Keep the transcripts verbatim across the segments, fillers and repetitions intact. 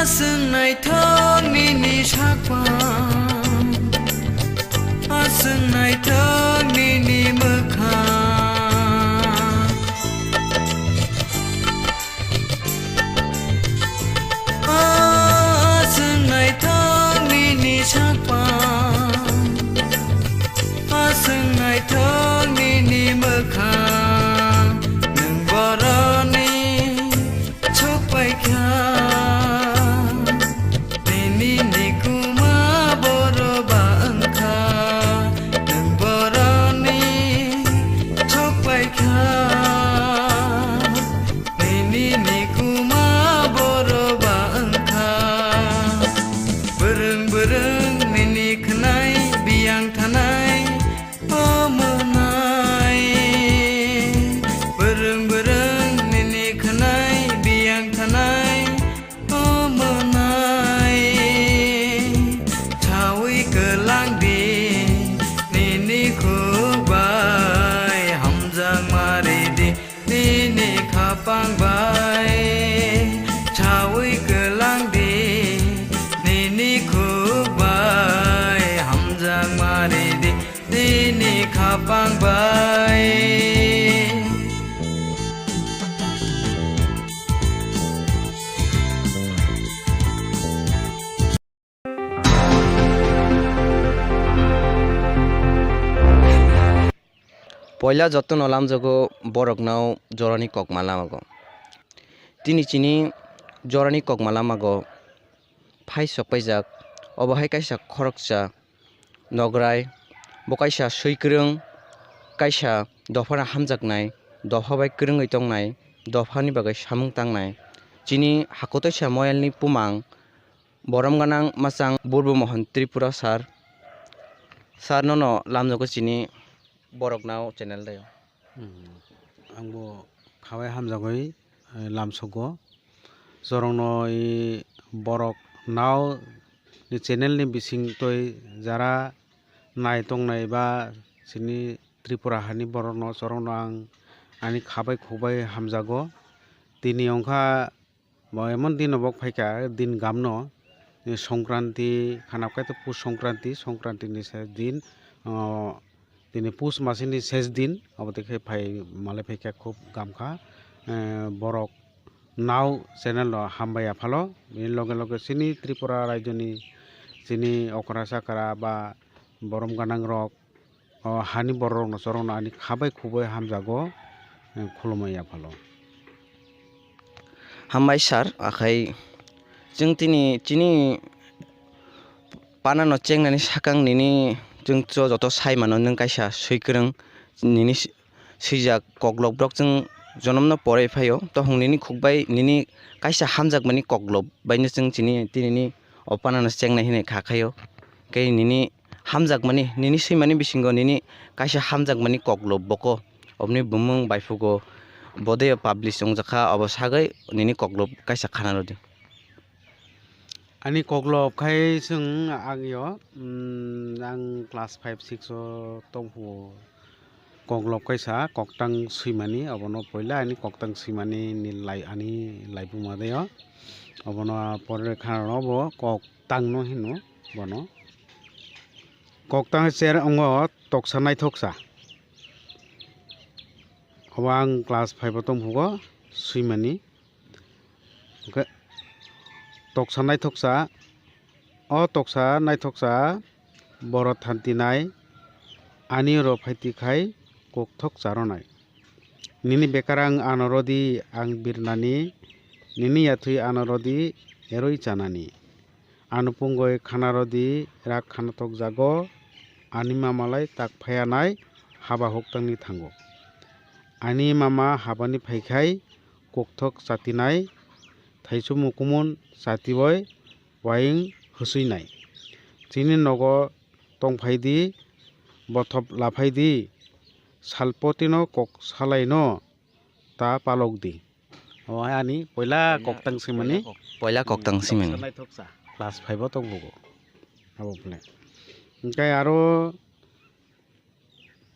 Aswng naithok nini sakpang, aswng naithok nini mwkhang. Aswng naithok nini sakpang, aswng naithok nini mwkhang. Nwng boroni sokpaikha, nini nikuma boro ba wngkha. Nwng boroni sokpaikha, nini nikuma boro ba wngkha. Bwrwng bwrwng nini khwnai biyang thanai, o mwnai. Bwrwng bwrwng nini khwnai biyang thanai, o mwnai. Chawi kwlang di, nini khuk bai hamjakma ri di. Nini khapang bai chawi kwlang di, nini khuk bai hamjakma ri di, nini khapang bai. Poila jotono lamjago borokno jorani kokma lamago. Tini chini jorani kokma lamago phai sok paijak. Obo hai kaisa khoroksa nograi, bo kaisa swi kwrwng, kaisa dophano hamjaknai, dopha bai kwrwngwi tongnai, dophani bagwi samung tangnai. Chini hakotoisa moyalni bumang Borom gwnang machang Burbu Mohon Tripura sir. Sir, nono lamjago chini borok nao channel dayo. Hmm. Angbo khabai hamjagwi, eh, lamsogo. Jorokno i borok nao ni channel ni bising toi jara nai tongnai ba chini Tripura hani borokno jorokno ang ani khabai khubai hamjago. Tini wngkha Bo emon din obo phaikha, din gamno, ni Songkranti, khana kaitor Pus Songkranti, Songkranti ni se din, o, tini Pus masini ses din, obo tei khe phai malai phaikha, khub gamkha. Eh, borok nao channel no hambai ya phalo, bini loge loge chini Tripura rajyo ni chini okra chakra ba borom gwnang rok, o hani borok rokno chorokno ani khabai khubui hamjago, eh, khulumui yaphalo. Hambai sir, akhai chwng tini chini panano chengnani sakang nini chwng cho joto sai mano nwng kaisa swikwrwng nini si-, swijak koklop borok chwng jonomno porwi phaio, tohong nini khukbai nini kaisa hamjakmani koklop baino chwng chini tinini o panano chengnai hinwi kha khaio. Khe nini hamjakmani, nini swimani bisingo nini kaisa hamjakmani koklop boko, oboni bumung baiphugo, bodeo publish wngjakha, obo sagwi nini koklop kaisa khana rwdi. Ani koklop khai chwng agyo, mm, ang class five six o tongphuo. Koklop kaisa koktang swimani, obono poila ani koktang swimani ni lai, ani laibuma deo. Obono pore khana rok bo koktang no hino bono. Koktang chair ongo toksa naithoksa. Obo ang class five o tongphugo swimani. Hwnkhe toksa naithoksa, o toksa naithoksa borok thantinai, ani oro phaitikhai kokthok charonai. Nini bekarang ano rwdi ang birnani, nini yathwi ano rwdi erwi chanani. Ano pungwi khana rwdi rak khana tokjago, ani mamalai tak phaiyanai haba huktangni thango. Ani mama habani phaikhai kokthok chatinai, thaichumung kumun chatiwi wayung hwswinai. Chini nogo tongphaidi, bothop laphaidi, salpotino kok salaino ta palokdi. O ani poila koktang swimani. Poila koktang swimani. Naithoksa. Class five o tongbugo. Abo phone. Hwnkhe aro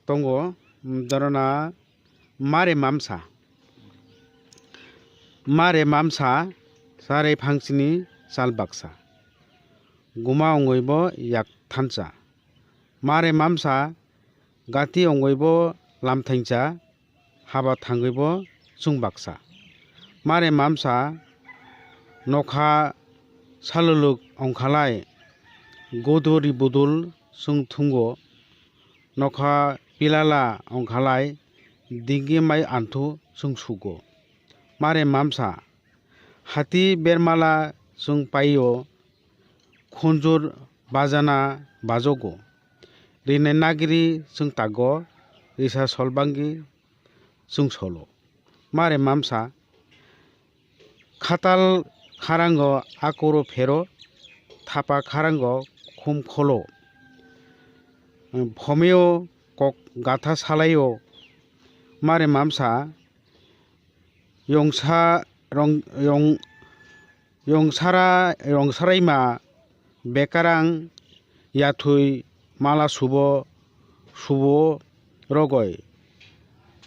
tongo, mm, dorona mare mamsa. Mare mamsa, sare phangsini chal baksa, guma wngwi bo yak thansa. Mare mamsa gati wngwi bo lamthaingsa, haba thangwi bo chwng baksa. Mare mamsa nokha saluluk wngkhalai, godo ri budul chwng thungo, nokha pilala wngkhalai, digi mai anthu chwng sugo. Mare mamsa hati bermala chwng paio, khunjur bajana bajogo. Rinai nagri chwng tago, risa solbangi chwng solo. Mare mamsa khatal kharango akoro phero, thapa kharango khum kholo. Phomeo kok gatha salaio. Mare mamsa yongsa rong-, yong-, yongsara, yongsaraima bekarang yathwi mala subo, subo rogoi,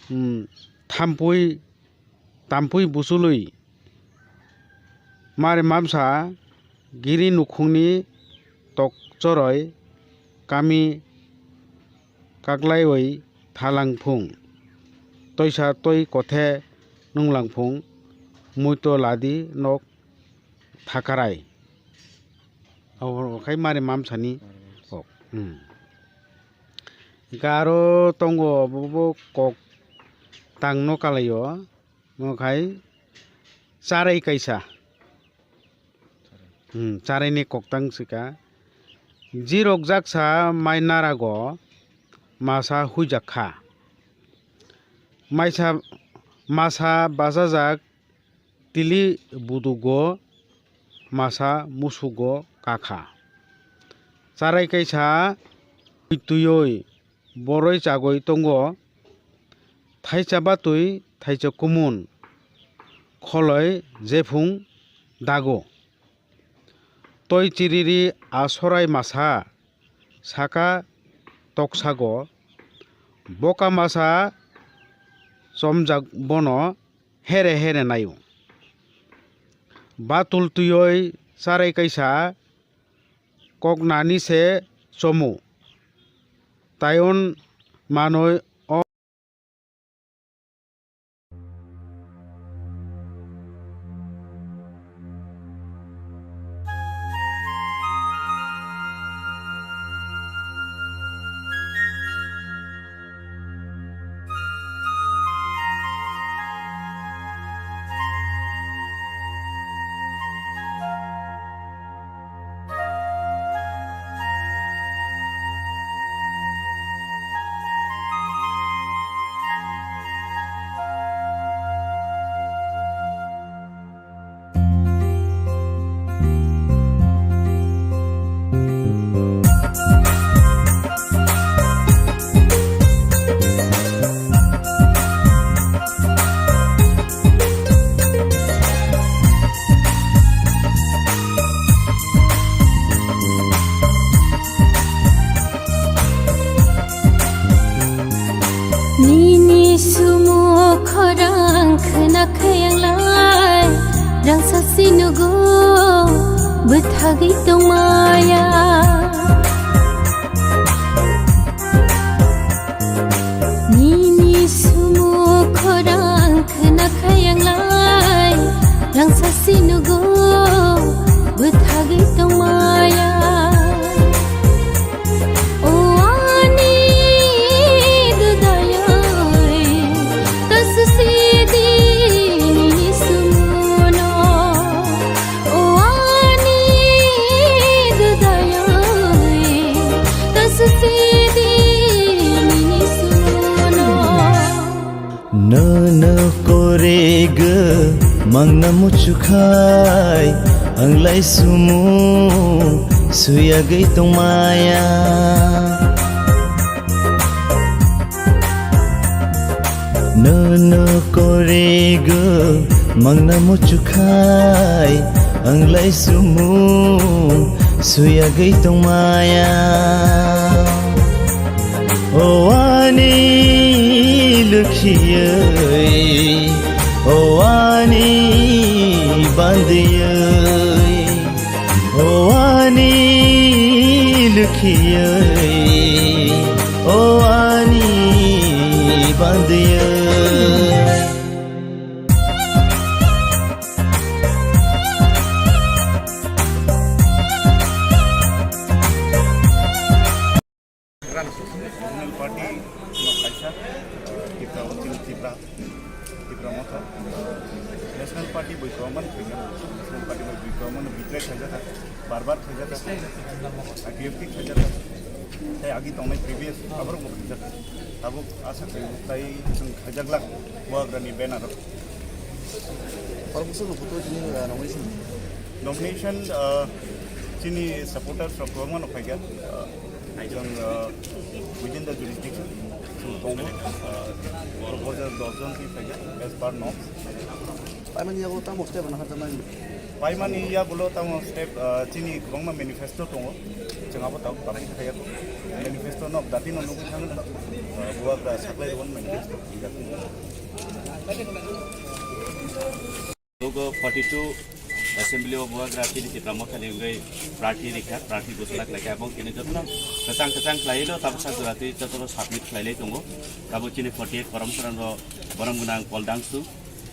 hmm, thampui, tampui buchului. Mare mamsa giri nukhungni tokchoroi kami kaklaiwi thalangphung, toisa toi kothe nunglangphung, muito ladi nok thakarai. Abo khai mare mamsani kok. Hmm. Hingke aro tongo bo, bo kok tangno kalaio, mo khai charai kaisa. Hmm, charaini koktang sika. Jirok jaksa mai narago masa huijak kha. Maisa, masa bachajak tili budugo masa musugo kakha. Charai kaisa twiwi boroi chagwi tongo, thaisa batwi thaisa kumun, kholoi jephung dago. Toi chiriri a sorai masa saka toksago, boka masa chomjak bono here here naio. Batul twiwi charai kaisa koknani se chomo. Taion manoi o. Nini sumo khorang khna khayang lai, rangsa sinugo bwthagwi tongmaya. Nini sumo khorang khna khayang lai, rangsa sinugo bwthagwi tongmaya. O ani dudayoi, taswsidi nini sumono. O ani dudayoi, taswsidi nini sumono. Nono korego mangna muchukhai, ang lai sumo suyagwi tongmaya. Nono korego mangna muchukhai, ang lai sumo suyagwi tongmaya. O ani lukhiyoi, o ani bandiyoi. Khiyoi, o ani bandiyoi. National Party no kaisa, Tipra, Tipra, Tipra Motha. National Party bai kwbangma ni khaijak, National Party bai kwbangma ni betray khaijak, bar bar khaijak, I P F T khaijak, tei agi tongnai previous aborok bo khaijak. Tabuk asa khaio tai chwng khaijak lak Bubagra ni banner o. Oro bwswk no photo chini, uh, nomination? Nomination, uh, chini supporters rok kwbangma no phaikha. Uh, Chwng, uh, within the jurisdiction, chwng tongo, uh, proposal dos jon twi phaikha as per norms. Paimani yago tamo step rwna kha tamani? Paimani yagulo tamo step, uh, chini kwbangma manifesto tongo. Chwng abo tabuk publish khaiya. Manifesto no dati no nugwi thangna, uh, Bubagra saklai rwmani manifesto. Logo forty two assembly o Bubagra chini Tipra Mothani wngwi prarthi rikha, prarthi gosla khlaikha, ebong chini jotono kwchang kwchang khlaiwi no tabuk sak jora twi jotono submit khlailai tongo. Tabuk chini forty eight Korom Soran rok borom gwnang Pol Dangsu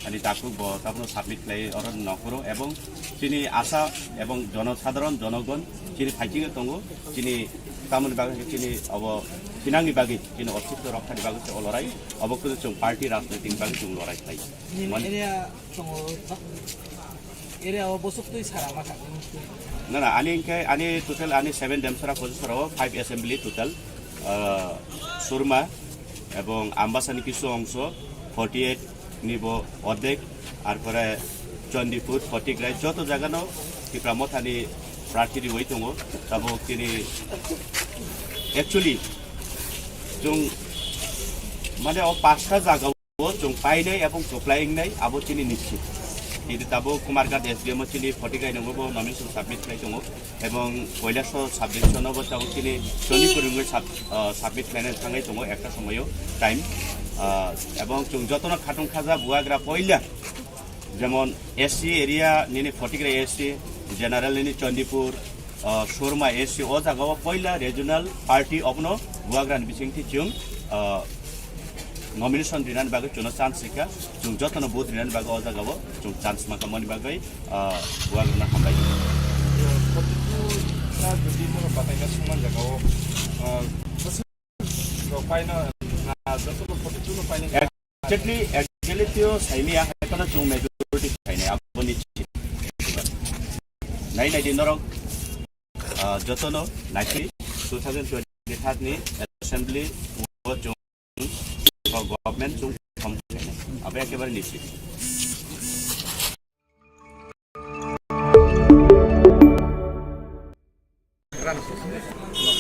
ani takhuk bo tabukno submit khlaiwi oro nongkhoro, ebong chini asa ebong jonosadharon jonogon chini phaichingwi tongo, chini tamoni bagwi chini obo thinangni bagwi chini ostitto rokhani bagwi se o lorai, obo kwrwi chwng party rajniti ni bagwi chwng lorai khlai. Nini area tongo, area o bosok twi sara ma thang. Na, na, ani hwnkhe ani total ani seven Demsara Kojasara o five assembly total, ah, Surma ebong Ambasa ni kisu ongso forty eight ni bo ordek, arpore Chandipur, Photograi joto jaga no Tipra Mothani prarthi riwi tongo. Tabuk chini actually chwng mane o pasta jaga o chwng painai ebong kwplai wngnai abo chini nischit. Kintu tabuk Kumarghat S D M o chini Photograi nungo bo nomination submit khlai tongo ebong Kailasor subdivision o bo tabuk chini Chandipur wngwi sub-, ah, submit khlainani thangwi tongo ekta somoio time. Ah, ebong chwng jotono khatung khaja Bubagra poila jemon S C area nini Photograi S C, general nini Chandipur, ah, Surma S C o jaga o poila regional party obono Bubagra ni bisingtwi chwng, ah, nomination rinani bagwi chwngno chance rikha, chwng jotono vote rinani bagwi o jaga o chwng chance mankha moni bagwi, ah, Bubagrano hambai. Forty two ta jodi mono bataina sungman jaga o, ah, rok paino, na, joto forty two no paino. Exactly, exactly tio saimia hai kono chwng majority sainai aboni chi. Nai nai di norok, ah, jotono naisi two thousand twenty-third ni assembly o chwng government chwng form sainai. Abo ekebare nischit.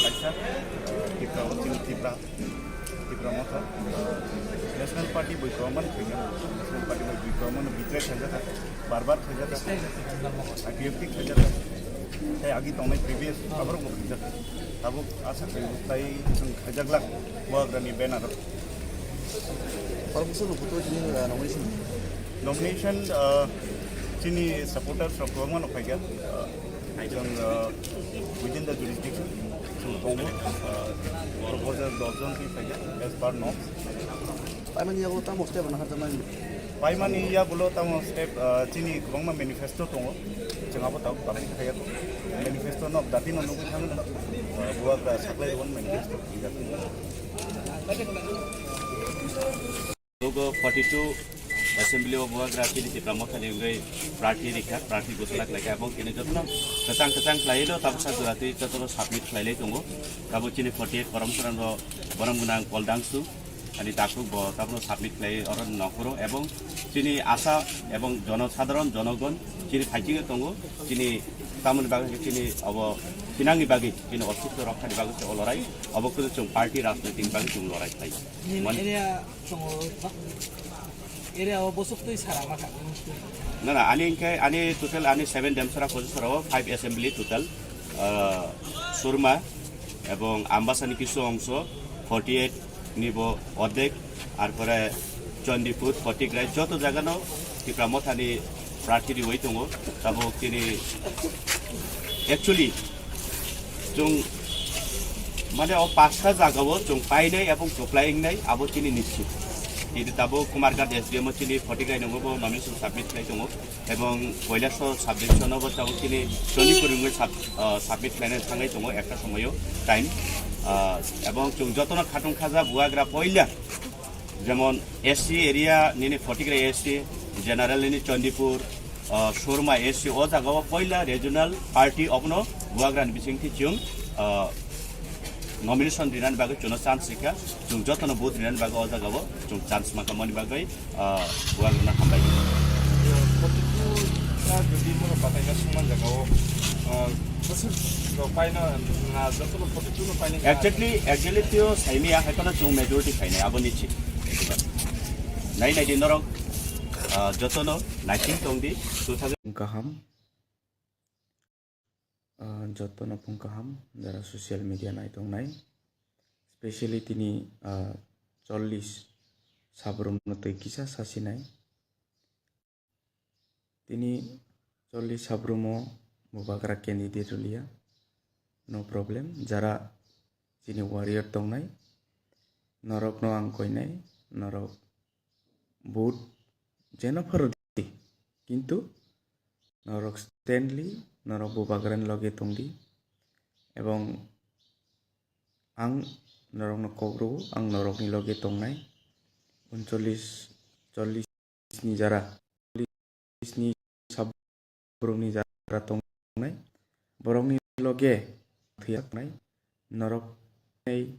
Kaisa Tipra, Tipra, Tipra Motha. National Party bai kwbangma ni khaijak, National Party bai kwbangma ni betray khaijak, bar bar khaijak, I P F T khaijak, tei agi tongnai previous aborok bo khaijak. Tabuk asa khaio tai chwng khaijak lak Bubagra ni banner o. Oro bwswk no photo chini, uh, nomination? Nomination, uh, chini supporters rok kwbangma no phaikha. Uh, chwng, uh, within the jurisdiction, chwng tongo, uh, proposal dos jon twi phaikha as per norms. Paimani yago tamo step rwna kha tamani? Paimani yagulo tamo step, ah, chini kwbangma manifesto tongo. Chwng abo tabuk publish khaiya. Manifesto no dati no nugwi thangna, ah, Bubagra saklai rwmani manifesto. Logo forty two assembly o Bubagra chini Tipra Mothani wngwi prarthi rikha, prarthi gosla khlaikha, ebong chini jotono kwchang kwchang khlaiwi no tabuk sak jora twi jotono submit khlailai tongo. Tabuk chini forty eight Korom Soran rok borom gwnang Pol Dangsu ani takhuk bo tabukno submit khlai oro nongkhoro, ebong chini asa ebong jonosadharon jonogon chini phaichingwi tongo, chini tamoni bagwi chini obo thinangni bagwi chini ostitto rokhani bagwi se o lorai, obo kwrwi chwng party rajniti ni bagwi chwng lorai khlai. Nini area tongo, area o bosok twi sara ma thang. Na, na, ani hwnkhe ani total ani seven Demsara Kojasara o five assembly total, ah, Surma ebong Ambasa ni kisu ongso forty eight ni bo ordek, arpore Chandipur, Photograi joto jaga no Tipra Mothani prarthi riwi tongo. Tabuk chini actually chwng Mane o pasta jagao chwng painai ebong kwplai wngnai abo chini nischit. Kintu tabuk Kumarghat S D M o chini Photigrai nungo bo nomination submit khlai tongo ebong Kailasor subdivision o bo tabuk chini Chonipur wngwi sub-, ah, submit khlainai thangwi tongo ekta somoio time. Ah, ebong chwng jotono khatung khaja bubagra poila jemon S C area nini Photigrai S C, general nini Chandipur, ah, Surma S C o jagao poila regional party obono bubagrani bisingtwi chwng, ah, nomination rinani bagwi chwngno chance rikha, chwng jotono vote rinani bagwi o jagao chwng chance mankha moni bagwi, ah, bubagrano hambai. Protituna jodi moro bataina songman jagao, ah, bwswk rok paina na jotono protituna paina. Exactly, exactly tio saimaya haikhe chwng majority khainai abo nischit. Nai nai di norok, ah, jotono naising tong di, two thousand. Kaham. Ah, jotono phung kaham, jara social media nai tongnai. Specially tini, ah, chollish sabrum no twi kisa sasinai. Tini chollish sabrum o bubagra candidate rwliya. No problem. Jara chini warrior tongnai, norok no ang koinai, norok vote jeno pharo di, kintu norok Stanley, norok bubagrani loge tongdi, ebong ang norokno kok rwo, ang norokni loge tongnai, uncholish, chollish ni jara, chollish ni sabrumni jara tongnai, borokni loge thwiya tongnai, norok tei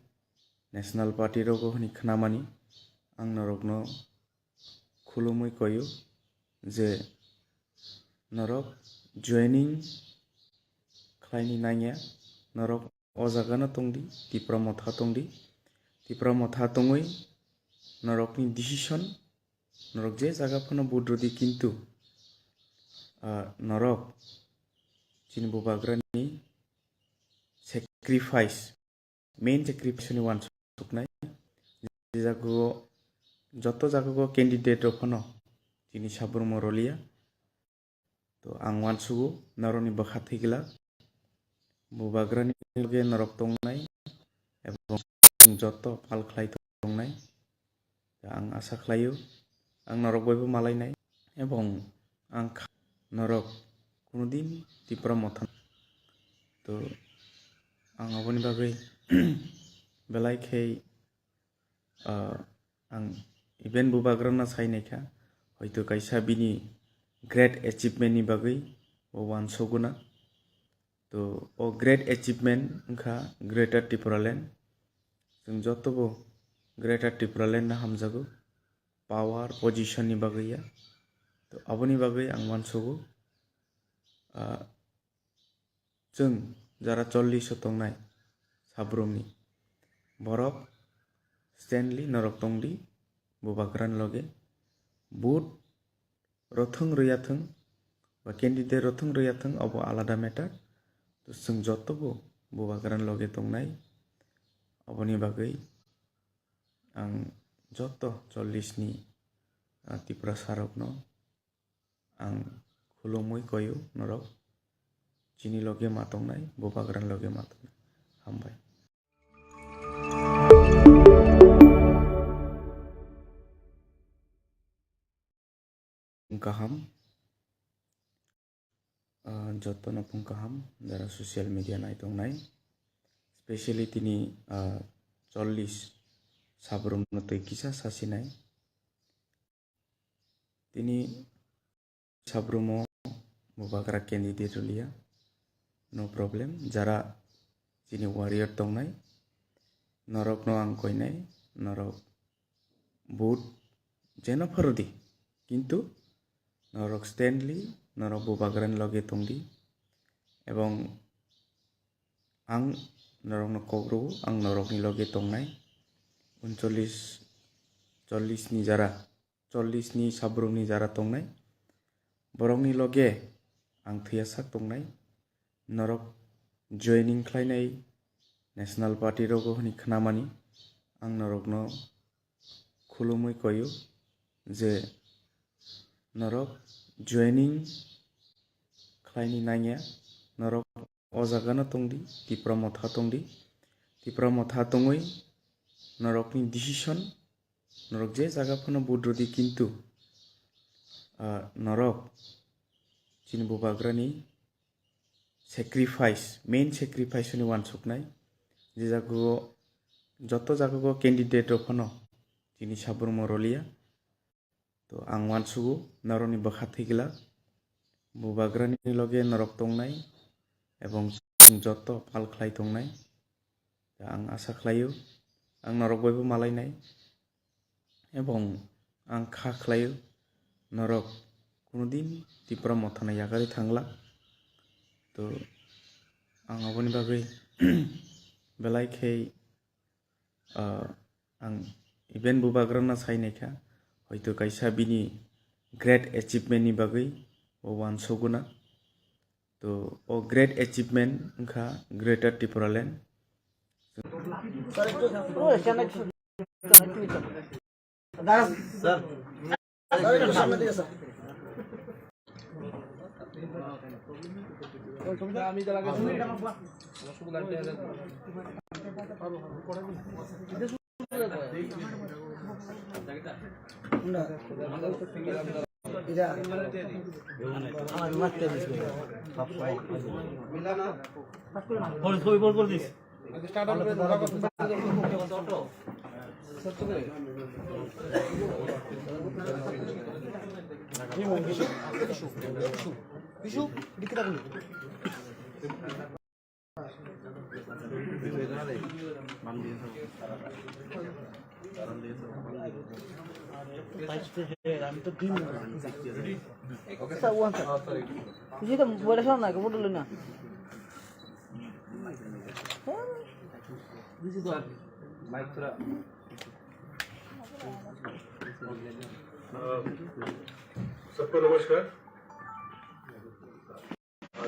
National Party rogo hwnwi khnamani, ang norokno khulumwi koyo je norok joining khlaini nangya, norok o jagano tongdi, Tipra Motha tongdi, Tipra Motha tongwi norokni decision, norok je jaga phano vote rwdi, kintu, ah, norok chini bubagrani sacrifice, main sacrifice ni uansuknai. Je jago, joto jago candidate rok phano chini sabrum rwliya. To ang uansugo norokni bwkha thwigwlak, bubagrani loge norok tongnai, ebong joto pal khlai tongnai. Ang asa khlaio, ang norok boibo malainai, ebong ang kha-, norok kunudin Tipra Motha. To ang aboni bagwi belai khe, ah, ang even bubagrano sainaikha, hoito kaisa bini great achievement ni bagwi bo uansukguna. To o great achievement wngkha Greater Tipraland. Chwng jotobo Greater Tipraland no hamjago, power position ni bagwi ya. To aboni bagwi ang uansugo, ah, chwng jara chollish o tongnai sabrumni borok Stanley norok tongdi bubagrani loge, vote rothwng rwyathwng ba candidate rothwng rwyathwng, obo alada matter. To chwng jotobo bubagrani loge tongnai, oboni bagwi ang joto chollish ni, ah, Tiprasa rokno ang khulumwi koyo norok chini loge ma tongnai, bubagrani loge ma tongnai. Hambai. Kaham, ah, jotono phung kaham, jara social media nai tongnai, specially tini, ah, chollish sabrum no twi kisa sasinai. Tini sabrumo bubagra candidate rwliya, no problem. Jara chini warrior tongnai, norokno ang koinai, norok vote jeno pharo di, kintu norok Stanley, norok bubagrani loge tongdi, ebong ang norokno kok rwo, ang norokni loge tongnai, uncholish, chollish ni jara, chollish ni sabrumni jara tongnai, borokni loge ang thwiya sak tongnai, norok joining khlainai National Party rogo hwnwi khnamani, ang norokno khulumwi koyo je norok joining khlaini nangya, norok o jagano tongdi, Tipra Motha tongdi, Tipra Motha tongwi norokni decision, norok je jaga phano vote rwdi, kintu, ah, norok chini Bubagrani sacrifice, main sacrifice hwnwi uansuknai. Je jagao, joto jagao candidate rok phano chini Saburmo rwliya. To ang uansugo norokni bwkha thwigwlak, Bubagrani loge norok tongnai, ebong chwng joto pal khlai tongnai. To ang asa khlaio, ang norok bai bo malainai, ebong ang kha khlaio, norok kunudin Tipra Mothano yakarwi thangla. To ang aboni bagwi belai khe, ah, ang even Bubagrano sainaikha, hoito kaisa bini great achievement ni bagwi bo uansukguna. To o great achievement wngkha Greater Tipraland. सबको नमस्कार।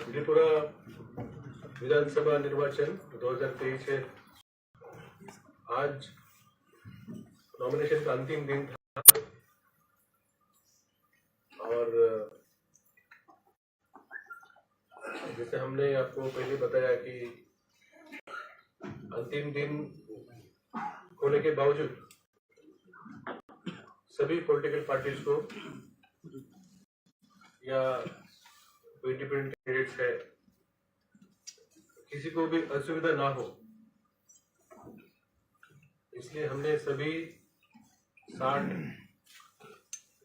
त्रिपुरा विधानसभा निर्वाचन दो हज़ार तेईस है। आज नॉमिनेशन का अंतिम दिन था और जैसे हमने आपको पहले बताया कि अंतिम दिन होने के बावजूद सभी पॉलिटिकल पार्टीज को या कोई इंडिपेंडेंट कैंडिडेट्स है, किसी को भी असुविधा ना हो, इसलिए हमने सभी साठ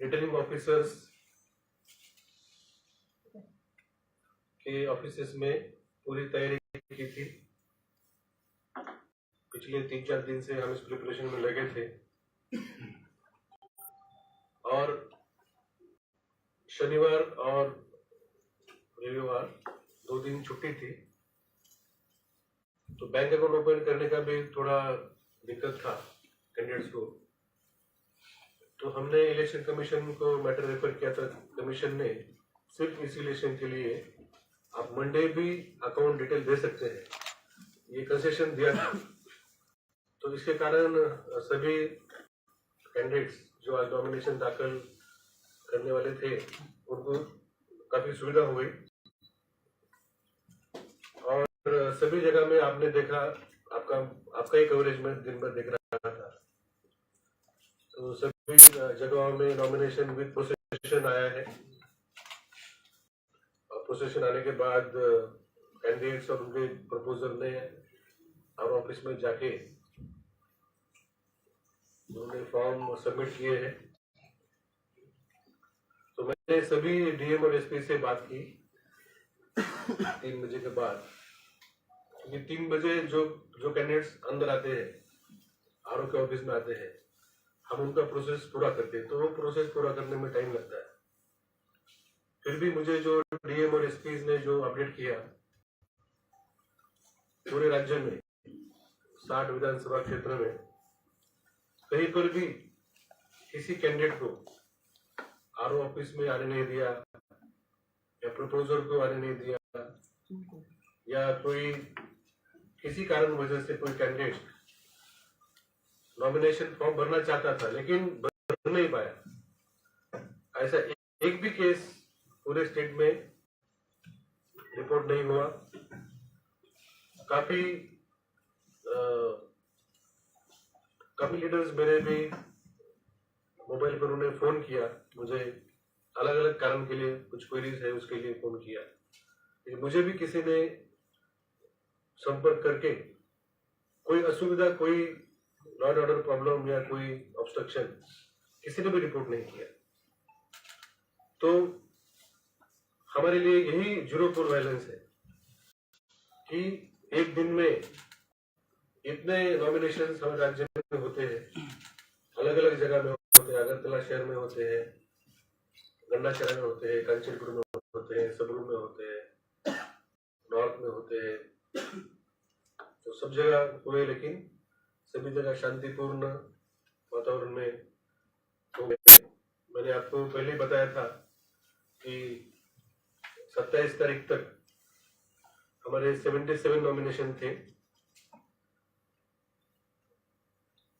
रिटर्निंग ऑफिसर्स के ऑफिसेस में पूरी तैयारी की थी। पिछले तीन चार दिन से हम इस प्रिपरेशन में लगे थे और शनिवार और रविवार दो दिन छुट्टी थी, तो बैंक अकाउंट ओपन करने का भी थोड़ा दिक्कत था कैंडिडेट्स को। तो हमने इलेक्शन कमीशन को मैटर रेफर किया था। कमीशन ने सिर्फ इस इलेक्शन के लिए आप मंडे भी अकाउंट डिटेल दे सकते हैं, ये कंसेशन दिया था। तो इसके कारण सभी कैंडिडेट्स जो आज नॉमिनेशन दाखिल करने वाले थे, उनको काफ़ी सुविधा हो गई और सभी जगह में आपने देखा, आपका आपका ही कवरेज में दिन भर दिख रहा था। तो सभी जगहों में नॉमिनेशन विद प्रोसेशन आया है। और प्रोसेशन आने के बाद कैंडिडेट्स और उनके प्रपोजर ने आर ऑफिस में जाके उन्होंने फॉर्म सबमिट किए हैं। तो मैंने सभी डीएम और एसपी से बात की तीन बजे के बाद, क्योंकि तीन बजे जो जो कैंडिडेट्स अंदर आते हैं, आरओ के ऑफिस में आते हैं, हम उनका प्रोसेस पूरा करते हैं, तो वो प्रोसेस पूरा करने में टाइम लगता है। फिर भी मुझे जो डीएम और एसपीज ने जो अपडेट किया, पूरे राज्य में साठ विधानसभा क्षेत्र में कहीं पर भी किसी कैंडिडेट को आरओ ऑफिस में आने नहीं दिया या प्रपोजर को आने नहीं दिया या कोई किसी कारण वजह से कोई कैंडिडेट नॉमिनेशन फॉर्म भरना चाहता था लेकिन भर नहीं पाया, ऐसा एक भी केस पूरे स्टेट में रिपोर्ट नहीं हुआ। काफी अ, काफी लीडर्स मेरे भी मोबाइल पर उन्हें फोन किया, मुझे अलग अलग कारण के लिए कुछ क्वेरीज है उसके लिए फोन किया। लेकिन मुझे भी किसी ने संपर्क करके कोई असुविधा, कोई लॉ एंड ऑर्डर प्रॉब्लम या कोई ऑब्स्ट्रक्शन किसी ने भी रिपोर्ट नहीं किया। तो हमारे लिए यही जीरो फोर वायलेंस है कि एक दिन में इतने नॉमिनेशंस हमारे राज्य में होते हैं, अलग अलग जगह में होते हैं, अगरतला शहर में होते हैं, गंडाछेड़ा में होते हैं, कांचनपुर में होते हैं, सबरू में होते हैं, नॉर्थ में होते हैं, तो सब जगह हुए, लेकिन सभी जगह शांतिपूर्ण वातावरण में हो गए। मैंने आपको पहले ही बताया था कि सत्ताईस तारीख तक हमारे सेवेंटी सेवन नॉमिनेशन थे।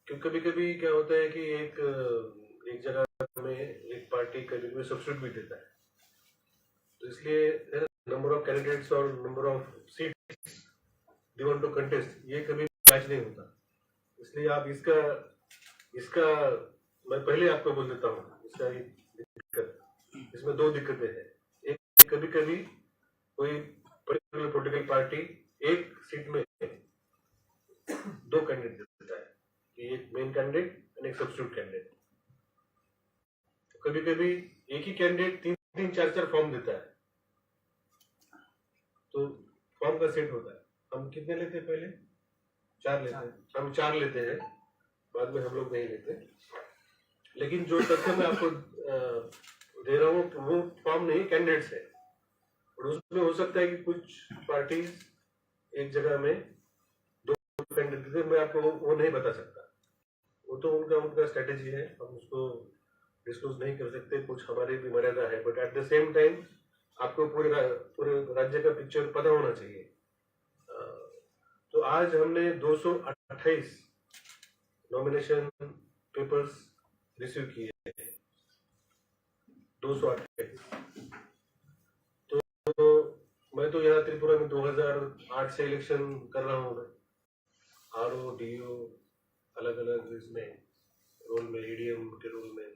क्योंकि कभी कभी क्या होता है कि एक एक जगह में एक पार्टी कभी कभी सब्स्टिट्यूट भी देता है, तो इसलिए नंबर ऑफ कैंडिडेट्स और number of seats they want to contest, ये कभी मैच नहीं होता। इसलिए आप इसका इसका मैं पहले आपको बोल देता हूँ, इसका ये दिक्कत, इसमें दो दिक्कतें हैं। एक, कभी कभी कोई पर्टिकुलर पॉलिटिकल पार्टी एक सीट में दो कैंडिडेट देता है, कि एक मेन कैंडिडेट एंड एक सब्स्टिट्यूट कैंडिडेट। कभी कभी एक ही कैंडिडेट तीन तीन चार चार फॉर्म देता है, तो फॉर्म का सेट होता है। हम कितने लेते हैं पहले? चार लेते हैं। हम चार लेते हैं, बाद में हम लोग नहीं लेते। लेकिन जो तथ्य मैं आपको अ, दे रहा हूँ, वो फॉर्म नहीं, कैंडिडेट्स है। और उसमें हो सकता है कि कुछ पार्टीज एक जगह में दो कैंडिडेट देते, मैं आपको वो, वो नहीं बता सकता। वो तो उनका उनका स्ट्रेटेजी है, हम उसको डिस्क्लोज नहीं कर सकते, कुछ हमारी भी मर्यादा है। But at the same time आपको पूरे रा- पूरे राज्य का पिक्चर पता होना चाहिए। अ, तो आज हमने दो सौ अट्ठाईस नॉमिनेशन पेपर्स रिसीव किए हैं। दो सौ अट्ठाईस। तो मैं तो यहाँ त्रिपुरा में दो हज़ार आठ से इलेक्शन कर रहा हूँ मैं। आरओ, डीओ, अलग-अलग इसमें रोल में, ईडीएम के रोल में।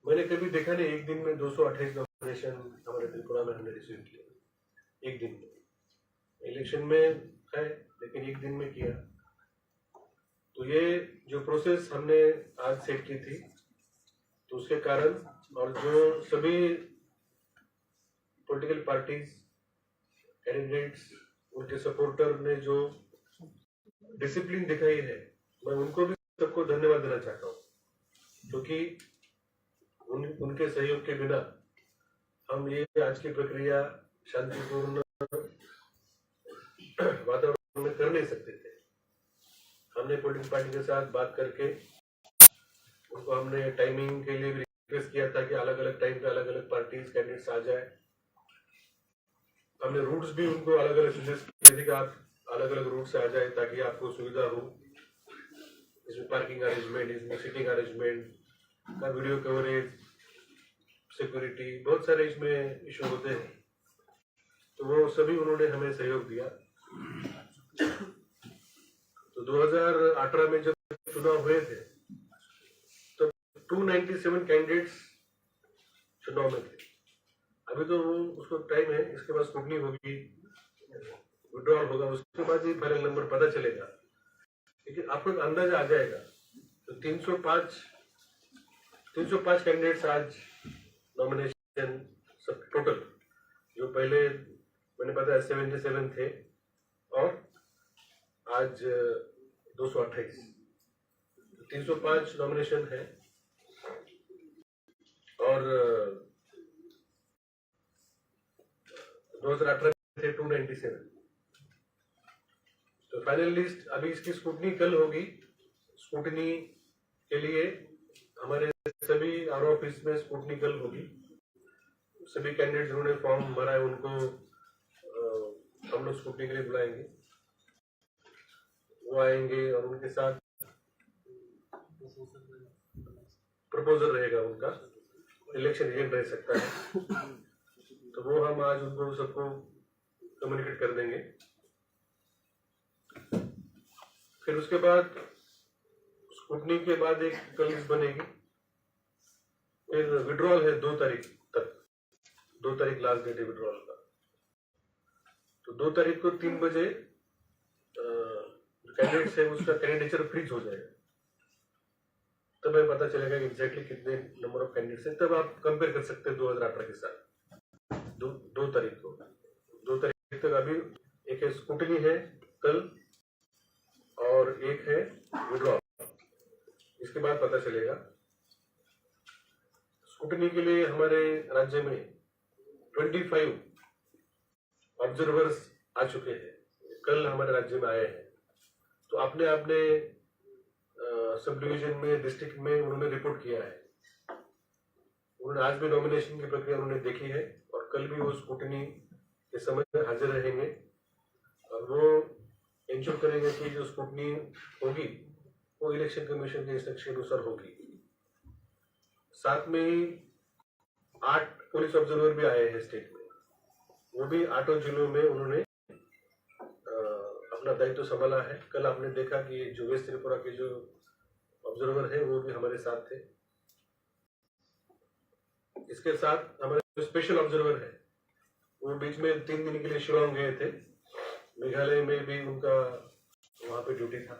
मैंने कभी देखा नहीं, एक दिन में दो सौ अट्ठाईस नॉमिनेशन हमारे त्रिपुरा में हमने रिसीव किया, एक दिन में। इलेक्शन में है, लेकिन एक दिन में किया। तो ये जो प्रोसेस हमने आज सेट की थी, तो उसके कारण और जो सभी पॉलिटिकल पार्टीज, कैंडिडेट्स, उनके सपोर्टर ने जो डिसिप्लिन दिखाई है, मैं उनको भी सबको धन्यवाद देना चाहता हूँ, क्योंकि उन उनके सहयोग के बिना हम ये आज की प्रक्रिया शांतिपूर्ण वातावरण में कर नहीं सकते थे। हमने पॉलिटिकल पार्टी के साथ बात करके उनको हमने टाइमिंग के लिए भी रिक्वेस्ट किया था कि अलग अलग टाइम पे अलग अलग पार्टीज, कैंडिडेट्स आ जाए। हमने रूट्स भी उनको अलग अलग सजेस्ट किए थे कि आप अलग अलग रूट से आ जाए, ताकि आपको सुविधा हो। इसमें पार्किंग अरेंजमेंट, इसमें सीटिंग अरेंजमेंट, का वीडियो कवरेज, सिक्योरिटी, बहुत सारे इसमें इशू होते हैं। तो वो सभी उन्होंने हमें सहयोग दिया। तो दो हज़ार अठारह में जब चुनाव हुए थे, तो टू नाइंटी सेवन कैंडिडेट्स चुनाव में थे। अभी तो वो, उसको टाइम है, इसके बाद स्क्रूटनी होगी, विड्रॉल होगा, उसके बाद ये फाइनल नंबर पता चलेगा। लेकिन आपको एक अंदाजा आ जाएगा। तो तीन सौ पाँच, तीन सौ पाँच कैंडिडेट्स आज नॉमिनेशन, सब टोटल, जो पहले मैंने बताया सेवेंटी सेवन थे और आज दो सौ अट्ठाईस, तीन सौ पाँच नॉमिनेशन है। और दो हज़ार अठारह थे टू नाइंटी सेवन। तो फाइनल लिस्ट, अभी इसकी स्क्रूटनी कल होगी। स्क्रूटनी के लिए हमारे सभी आरओ ऑफिस में स्क्रूटनी कल होगी। सभी कैंडिडेट जिन्होंने फॉर्म भरा है उनको हम लोग स्क्रूटनी के लिए बुलाएंगे। वो आएंगे और उनके साथ प्रपोजल रहेगा उनका, इलेक्शन एजेंट रह सकता है। तो वो हम आज उनको सबको कम्युनिकेट कर देंगे। फिर उसके बाद स्क्रूटनी के बाद एक कल लिस्ट बनेगी, फिर विड्रॉल है दो तारीख तक, दो तारीख लास्ट डेट है विड्रॉल का। तो दो तारीख को तीन बजे कैंडिडेट्स है, उसका कैंडिडेचर फ्रीज हो जाएगा। तब हमें पता चलेगा कि एग्जैक्टली कितने नंबर ऑफ कैंडिडेट्स हैं, तब आप कंपेयर कर सकते हैं दो हज़ार अठारह के साथ। दो दो तारीख को, दो तारीख तक अभी एक है स्क्रूटनी है कल, और एक है विड्रॉल। इसके बाद पता चलेगा। स्क्रूटनी के लिए हमारे राज्य में ट्वेंटी फ़ाइव ऑब्जर्वर्स आ चुके हैं, कल हमारे राज्य में आए हैं। तो अपने अपने सब डिवीजन में, डिस्ट्रिक्ट में उन्होंने रिपोर्ट किया है। उन्होंने आज भी नॉमिनेशन की प्रक्रिया उन्होंने देखी है और कल भी वो स्क्रूटनी के समय हाजिर रहेंगे और वो इंश्योर करेंगे कि जो स्क्रूटनी होगी वो इलेक्शन कमीशन के इंस्ट्रक्शन अनुसार होगी। साथ में ही आठ पुलिस ऑब्जर्वर भी आए हैं स्टेट में, वो भी आठों जिलों में उन्होंने अ, अपना दायित्व संभाला है। कल आपने देखा कि जो वेस्ट त्रिपुरा के जो ऑब्जर्वर है वो भी हमारे साथ थे। इसके साथ हमारे जो स्पेशल ऑब्जर्वर है वो बीच में तीन दिन के लिए शिलोंग गए थे, मेघालय में भी उनका वहाँ पे ड्यूटी था।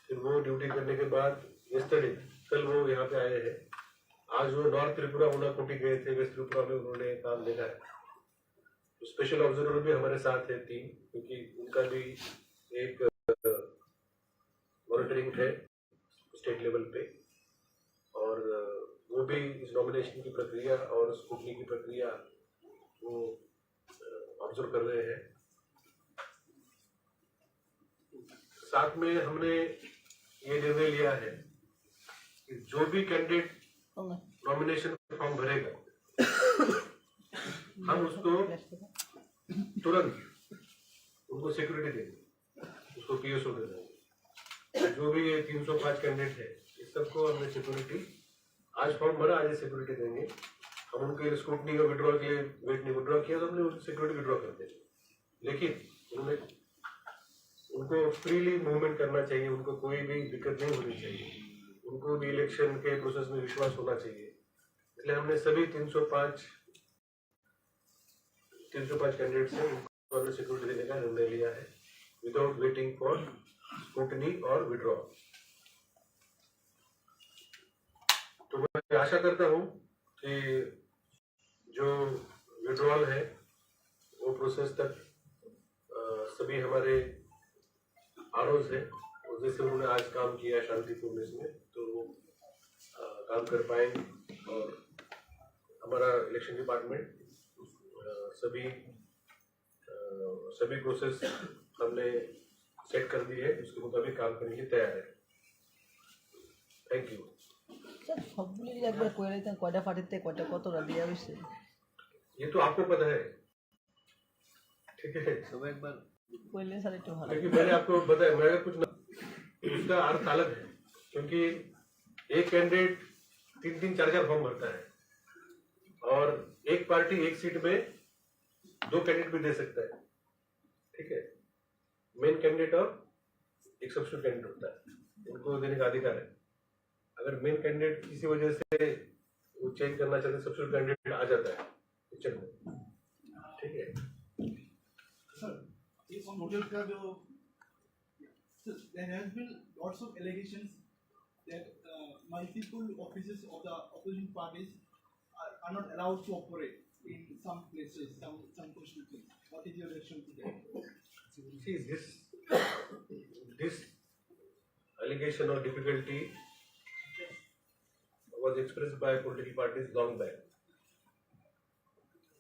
फिर वो ड्यूटी करने के बाद यस्टरडे, कल वो यहाँ पे आए हैं। आज वो नॉर्थ त्रिपुरा उनाकोटी गए थे, वेस्ट त्रिपुरा में उन्होंने काम देखा है। स्पेशल ऑब्जर्वर भी हमारे साथ है तीन, क्योंकि उनका भी एक मॉनिटरिंग है स्टेट लेवल पे, और वो भी इस नॉमिनेशन की प्रक्रिया और स्क्रूटनी की प्रक्रिया वो ऑब्जर्व कर रहे हैं। साथ में हमने ये निर्णय लिया है कि जो भी कैंडिडेट नॉमिनेशन फॉर्म भरेगा, हम उसको तुरंत उनको सिक्योरिटी देंगे, उसको पीएसओ दे देंगे। जो भी ये तीन सौ पाँच कैंडिडेट है, इस सबको हमने सिक्योरिटी, आज फॉर्म भरा, आज ही सिक्योरिटी देंगे। हम उनके स्क्रूटनी का विड्रॉल के लिए वेट नहीं, विड्रॉ किया तो हमने उनकी सिक्योरिटी विड्रॉ कर देंगे। लेकिन उन्होंने, उनको फ्रीली मूवमेंट करना चाहिए, उनको कोई भी दिक्कत नहीं होनी चाहिए, उनको भी इलेक्शन के प्रोसेस में विश्वास होना चाहिए। इसलिए हमने सभी तीन सौ पाँच, तीन सौ पाँच कैंडिडेट्स हैं, उनको हमने सिक्योरिटी देने का निर्णय लिया है, विदाउट वेटिंग फॉर स्क्रूटनी और विड्रॉ। तो मैं आशा करता हूँ कि जो विड्रॉल है वो प्रोसेस तक, अ, सभी हमारे आरओज है, और जैसे उन्होंने आज काम किया शांतिपूर्ण इसमें, तो वो, अ, काम कर पाएंगे। और हमारा इलेक्शन डिपार्टमेंट, अ, सभी, अ, सभी प्रोसेस हमने सेट कर दी है, उसके मुताबिक काम करने के लिए तैयार है। Thank you. স্যার, সবগুলি যদি একবার করে দিতেন, কয়টা পার্টিতে কয়টা কতটা দেওয়া হয়েছে? ये तो आपको पता है, ठीक है? সবাই একবার বললে স্যার একটু ভালো। क्योंकि मैंने आपको बताया, मैं अगर कुछ ना, उसका अर्थ अलग है, क्योंकि एक कैंडिडेट तीन तीन चार चार फॉर्म भरता है और एक पार्टी एक सीट में दो कैंडिडेट भी दे सकता है, ठीक है? मेन कैंडिडेट और एक सब्स्टिट्यूट कैंडिडेट होता है, उनको देने का अधिकार है। अगर मेन कैंडिडेट किसी वजह से वो चेंज करना चाहते हैं, सब्स्टिट्यूट कैंडिडेट आ जाता है पिक्चर में, ठीक है? सर, इस मॉडल का जो, sir, there has been lots of allegations that, uh, multiple offices of the opposition parties are, are not allowed to operate in some places, some, some constituencies. What is your reaction to that? See, this, this allegation or difficulty was expressed by political parties long back.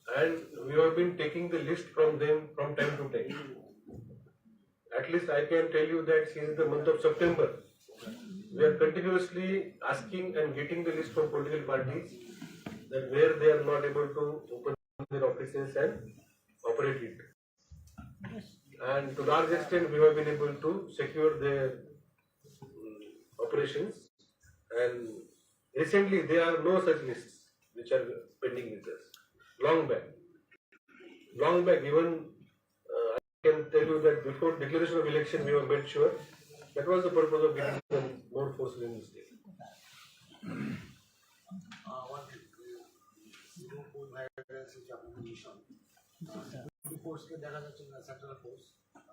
And we have been taking the list from them from time to time. At least I can tell you that since the month of September, we are continuously asking and getting the list from political parties that where they are not able to open their offices and operate it. And to large extent, we have been able to secure their, mm, operations. And recently, there are no such lists which are pending with us. Long back, long back, even, uh, I can tell you that before declaration of election, we have made sure That was the purpose of getting them more forcefully in the state. ফোর্সকে দেখা যাচ্ছে না, central force.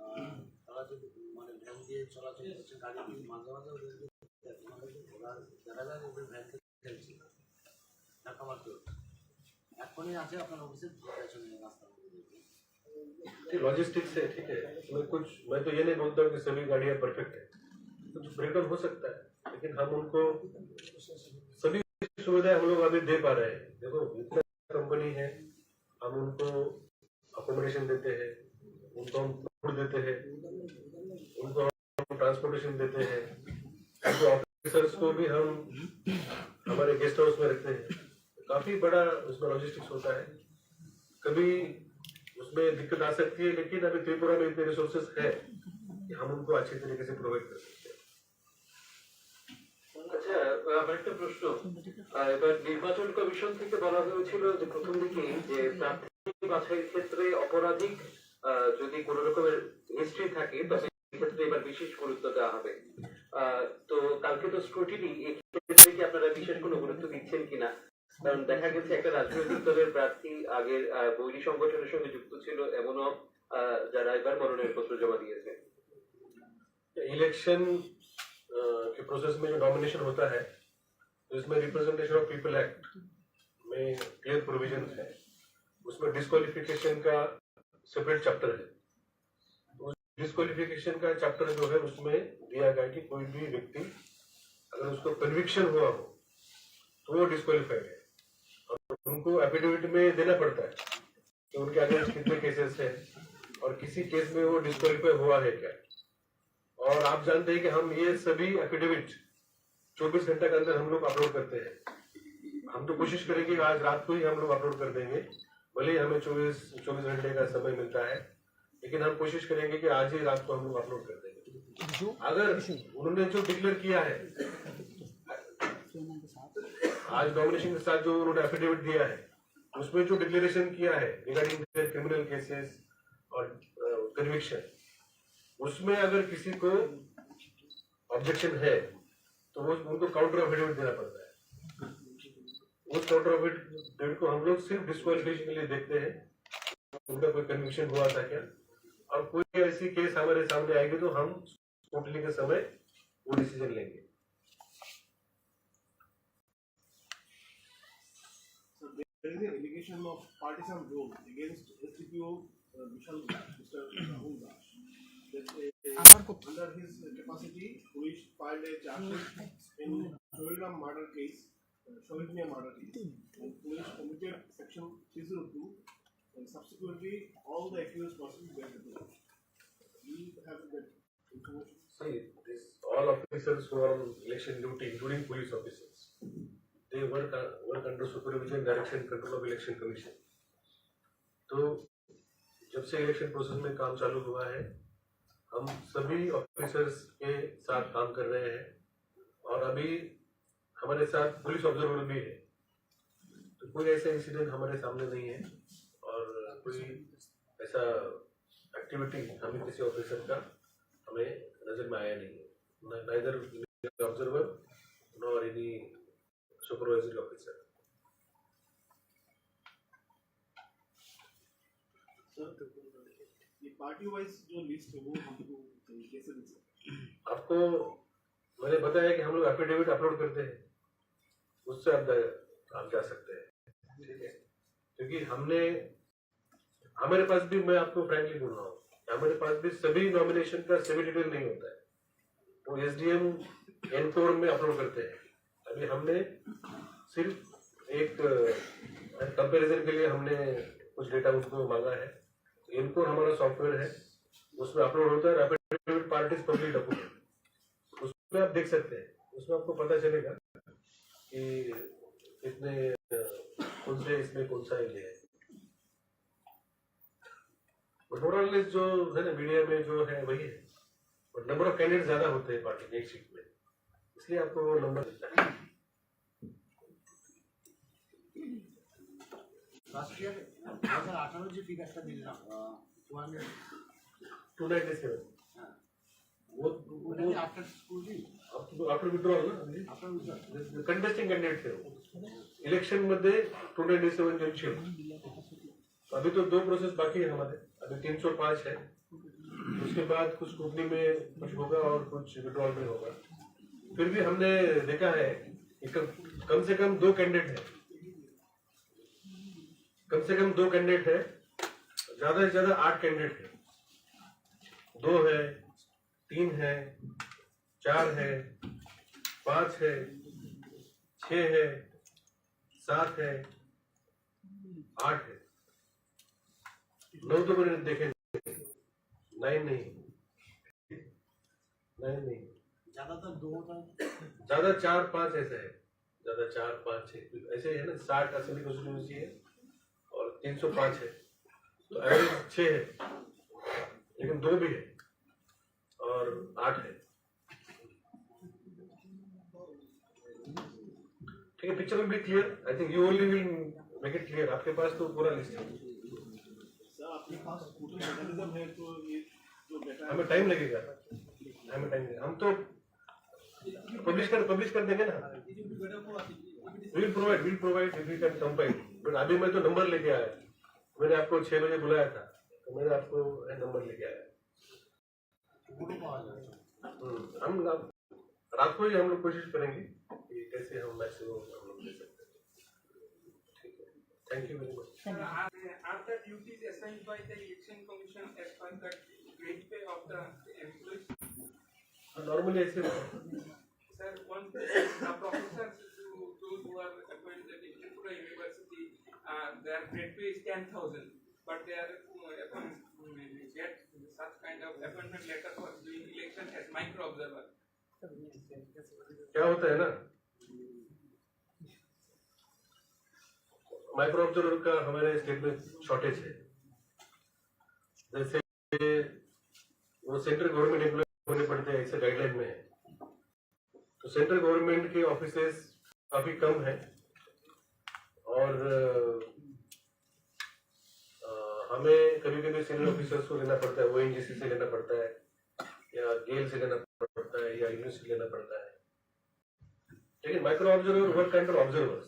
আহ, তারা যদি মানে ভ্যান দিয়ে চলাচল করছে, গাড়ি দিয়ে মাঝে মাঝে ওদেরকে দেখা যায় যে ওদের ভ্যান এখনই আছে আপনার অফিসের পেছনে রাস্তার মধ্যে। ये लॉजिस्टिक्स है, ठीक है। मैं कुछ, मैं तो ये नहीं बोलता कि सभी गाड़ियाँ परफेक्ट है, कुछ ब्रेकडाउन हो सकता है, लेकिन हम उनको सभी सुविधाएं हम लोग अभी दे पा रहे हैं। देखो, इतना कंपनी है, हम उनको अकोमोडेशन देते हैं, उनको हम फूड देते हैं, उनको हम ट्रांसपोर्टेशन देते हैं। उनको ऑफिसर्स को भी हम हमारे गेस्ट हाउस में रखते हैं। काफी बड़ा उसमें लॉजिस्टिक्स होता है। कभी उसमें दिक्कत आ सकती है, लेकिन अभी त्रिपुरा में इतने रिसोर्सेज है कि हम उनको अच्छे तरीके से प्रोवाइड कर सकते हैं। আচ্ছা, আমার একটা প্রশ্ন। আহ, এবার নির্বাচন কমিশন থেকে বলা হয়েছিল যে প্রথম দিকেই যে প্রার্থী বাছাইয়ের ক্ষেত্রে অপরাধিক, আহ, যদি কোনো রকমের হিস্ট্রি থাকে, তবে এই ক্ষেত্রে এবার বিশেষ গুরুত্ব দেওয়া হবে। আহ, তো কালকে তো স্ক্রুটিনি, এই ক্ষেত্রে কি আপনারা বিশেষ কোনো গুরুত্ব দিচ্ছেন কিনা? কারণ দেখা গেছে একটা রাজনৈতিক দলের প্রার্থী আগের, আহ, বৈরী সংগঠনের সঙ্গে যুক্ত ছিল, এমনও, আহ, যারা এবার মনোনয়নপত্র জমা দিয়েছে। इलेक्शन, अ, के प्रोसेस में जो नॉमिनेशन होता है, तो इसमें रिप्रेजेंटेशन ऑफ पीपल एक्ट में क्लियर प्रोविजन है। उसमें डिस्क्वालिफिकेशन का सेपरेट चैप्टर है। उस डिस्क्वालिफिकेशन का चैप्टर जो है, उसमें दिया गया है कि कोई भी व्यक्ति अगर उसको कन्विक्शन हुआ हो, तो वो डिस्क्वालीफाइड है। और उनको एफिडेविट में देना पड़ता है कि उनके अगेंस्ट कितने केसेस हैं और किसी केस में वो डिस्क्वालीफाई हुआ है क्या। और आप जानते हैं कि हम ये सभी एफिडेविट चौबीस घंटे के अंदर हम लोग अपलोड करते हैं। हम तो कोशिश करेंगे, आज रात को ही हम लोग अपलोड कर देंगे, भले ही हमें चौबीस, चौबीस घंटे का समय मिलता है, लेकिन हम कोशिश करेंगे कि आज ही रात को हम लोग अपलोड कर देंगे। अगर उन्होंने जो डिक्लेयर किया है, आज नॉमिनेशन के साथ जो उन्होंने एफिडेविट दिया है, उसमें जो डिक्लेरेशन किया है रिगार्डिंग क्रिमिनल केसेस और कन्विक्शन, उसमें अगर किसी को ऑब्जेक्शन है, तो वो उनको काउंटर एफिडेविट देना पड़ता है। उस काउंटर एफिडेविट को हम लोग सिर्फ डिस्क्वालिफिकेशन के लिए देखते हैं, उनका कोई कन्विक्शन हुआ था क्या, और कोई ऐसी केस हमारे सामने आएगी, तो हम स्क्रूटनी के समय वो डिसीजन लेंगे। So, there is an allegation of partisan role against S D P O, uh, Vishal Das, Mister Rahul Das, that, uh, under his capacity, police filed a charge sheet in Choriram murder case, uh, Shohid Mia murder case, and police committed section three zero two, and subsequently all the accused persons were detained. Do you have that See, this, all officers who are on election duty, including police officers, they work, work under supervision, direction, control of Election Commission. तो जब से election process में काम चालू हुआ है, हम सभी ऑफिसर्स के साथ काम कर रहे हैं और अभी हमारे साथ पुलिस ऑब्जर्वर भी है। तो कोई ऐसा इंसिडेंट हमारे सामने नहीं है और कोई ऐसा एक्टिविटी हमें किसी ऑफिसर का हमें नजर में आया नहीं है। Neither observer nor any supervisory officer। Sir, ये पार्टी वाइज जो लिस्ट है, वो हमको कैसे दे सकते हैं? आपको मैंने बताया कि हम लोग एफिडेविट अपलोड करते हैं, उससे आप जा, आप जा सकते हैं, ठीक है? क्योंकि हमने, हमारे पास भी, मैं आपको फ्रैंकली बोल रहा हूँ, हमारे पास भी सभी नॉमिनेशन का सभी डिटेल नहीं होता है, वो एसडीएम एनकोर में अपलोड करते हैं। अभी हमने सिर्फ एक कंपैरिजन के लिए हमने कुछ डेटा उनको मांगा है। एनकोर हमारा सॉफ्टवेयर है, उसमें अपलोड होता है, affidavit part is public document. उसमें आप देख सकते हैं, उसमें आपको पता चलेगा कि कितने, अ, कौन से इसमें कौन सा ये है। बट ओवरऑल जो है ना, मीडिया में जो है वही है, बट नंबर ऑफ कैंडिडेट ज्यादा होते हैं पार्टी की एक सीट में, इसलिए आपको वो नंबर मिलता है। লাস্ট ইয়ার দু হাজার আঠারো যে ফিগারটা দিলাম, two hundred. Two ninety seven. হ্যাঁ। वो वो आफ्टर स्क्रूटिनी। आफ्टर विड्रॉल ना? कंटेस्टिंग कैंडिडेट थे वो। इलेक्शन मध्ये टू नाइंटी सेवन जन थे। अभी तो दो प्रोसेस बाकी है हमारे। अभी तीन सौ पाँच है। उसके बाद कुछ स्क्रूटिनी में कुछ होगा और कुछ विड्रॉल में होगा। फिर भी हमने देखा है कि कम कम से कम दो कैंडिडेट है। कम से कम दो कैंडिडेट है। ज्यादा से ज्यादा आठ कैंडिडेट है। दो है, तीन है, चार है, पाँच है, छः है, सात है, आठ है। नौ तो मैंने देखे नहीं। नाइन नहीं। नाइन नहीं। ज्यादातर दो होता है। ज्यादा चार पाँच ऐसे है। ज्यादा चार पाँच छः ऐसे है ना। साठ असेंबली कॉन्स्टिट्यूएंसी है और तीन सौ पाँच है। तो एवरेज छः है। लेकिन दो भी है। और आठ है। ठीक है, picture will be clear. I think you only will make it clear. आपके पास तो पूरा लिस्ट है। सर, आपके पास टोटल मैकेनिज्म है, तो ये जो बैठा है हमें टाइम लगेगा। हमें टाइम लगेगा। हम तो पब्लिश कर पब्लिश कर देंगे ना। Will provide will provide if you can compile. But अभी मैं तो नंबर लेके आया। मैंने आपको छः बजे बुलाया था, तो मैंने आपको नंबर लेके आया। हम्म, हम लोग रात को ही हम लोग कोशिश करेंगे कि कैसे हम मैक्सिमम हम लोग दे सकते हैं। ठीक है, thank you very much। Sir, are, are the duties assigned by the Election Commission as per the grade pay of the employees? Normally ऐसे होता है। Sir, one, the professors, who, those who are appointed in Tripura University, uh, their grade pay is ten thousand, but they are, uh, appoint-, get such kind of appointment letter for doing election as micro observer. क्या होता है ना, micro observer का हमारे स्टेट में शॉर्टेज है। जैसे वो सेंट्रल गवर्नमेंट एम्प्लॉय होने पड़ते हैं, ऐसे गाइडलाइन में है। तो सेंट्रल गवर्नमेंट के ऑफिसेस काफी कम है और, अ, हमें कभी कभी सीनियर ऑफिसर्स को लेना पड़ता है, ओएनजीसी से लेना पड़ता है या गेल से लेना पड़ता है या यूनिट से लेना पड़ता है। लेकिन micro observer work under observers,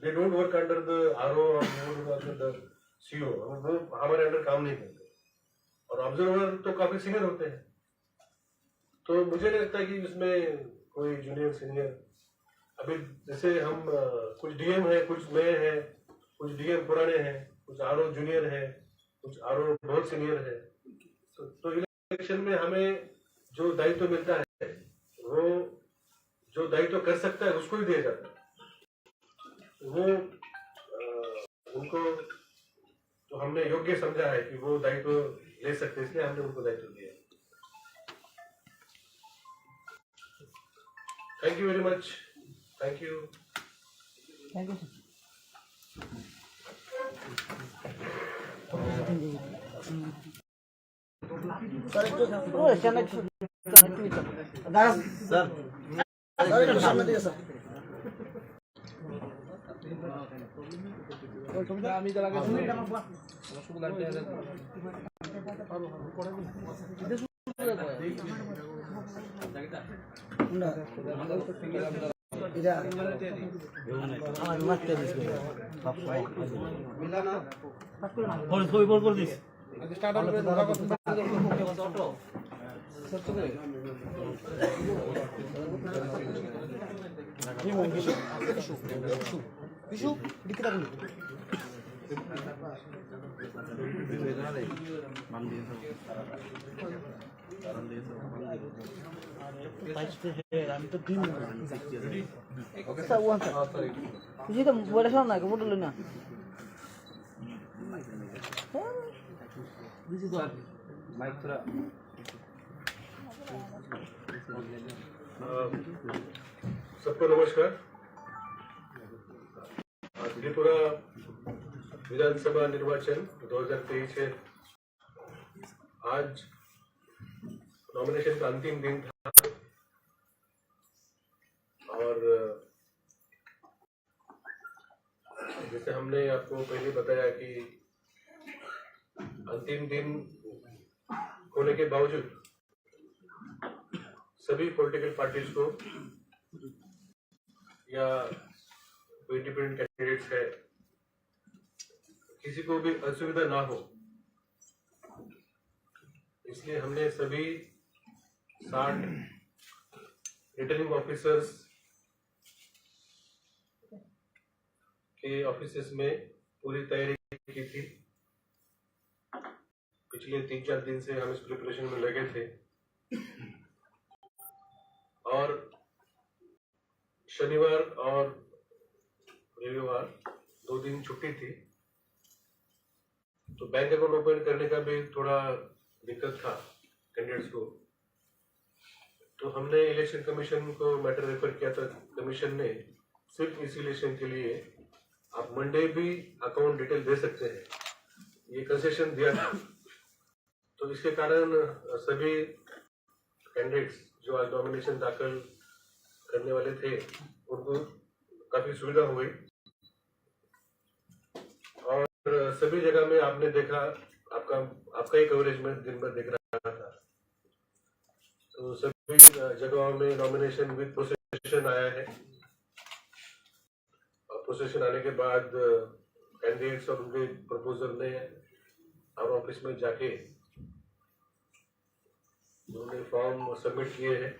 they don't work under the RO और they don't work under CO. वो हमारे अंडर काम नहीं करते। और ऑब्जर्वर तो काफी सीनियर होते हैं, तो मुझे नहीं लगता कि इसमें कोई जूनियर सीनियर। अभी जैसे हम, अ, कुछ डीएम है, कुछ नए हैं, कुछ डीएम पुराने हैं, कुछ आरओ जूनियर है, कुछ आरओ बहुत सीनियर है। तो, तो इलेक्शन में हमें जो दायित्व मिलता है, वो जो दायित्व कर सकता है, उसको ही दिया जाता है। वो, अ, उनको तो हमने योग्य समझा है कि वो दायित्व ले सकते हैं, इसलिए हमने उनको दायित्व दिया। Thank you very much. Thank you. Thank you, sir. सबको नमस्कार। आज त्रिपुरा विधानसभा निर्वाचन दो हज़ार तेईस है। आज नॉमिनेशन का अंतिम दिन था और जैसे हमने आपको पहले बताया कि अंतिम दिन होने के बावजूद सभी पॉलिटिकल पार्टीज को या कोई इंडिपेंडेंट कैंडिडेट्स है, किसी को भी असुविधा ना हो, इसलिए हमने सभी साठ रिटर्निंग ऑफिसर्स के ऑफिसेज में पूरी तैयारी की थी। पिछले तीन चार दिन से हम इस प्रिपरेशन में लगे थे और शनिवार और रविवार दो दिन छुट्टी थी, तो बैंक अकाउंट ओपन करने का भी थोड़ा दिक्कत था कैंडिडेट्स को। तो हमने इलेक्शन कमीशन को मैटर रेफर किया था। कमीशन ने सिर्फ इस इलेक्शन के लिए आप मंडे भी अकाउंट डिटेल दे सकते हैं, ये कंसेशन दिया था। तो इसके कारण सभी कैंडिडेट्स जो आज नॉमिनेशन दाखिल करने वाले थे, उनको काफी सुविधा हो गई। और सभी जगह में आपने देखा, आपका आपका ही कवरेज में दिन भर दिख रहा था। तो सभी जगहों में नॉमिनेशन विद प्रोसेशन आया है। और प्रोसेशन आने के बाद कैंडिडेट्स और उनके प्रपोजर ने हमारे ऑफिस में जाके उन्होंने फॉर्म सबमिट किए हैं।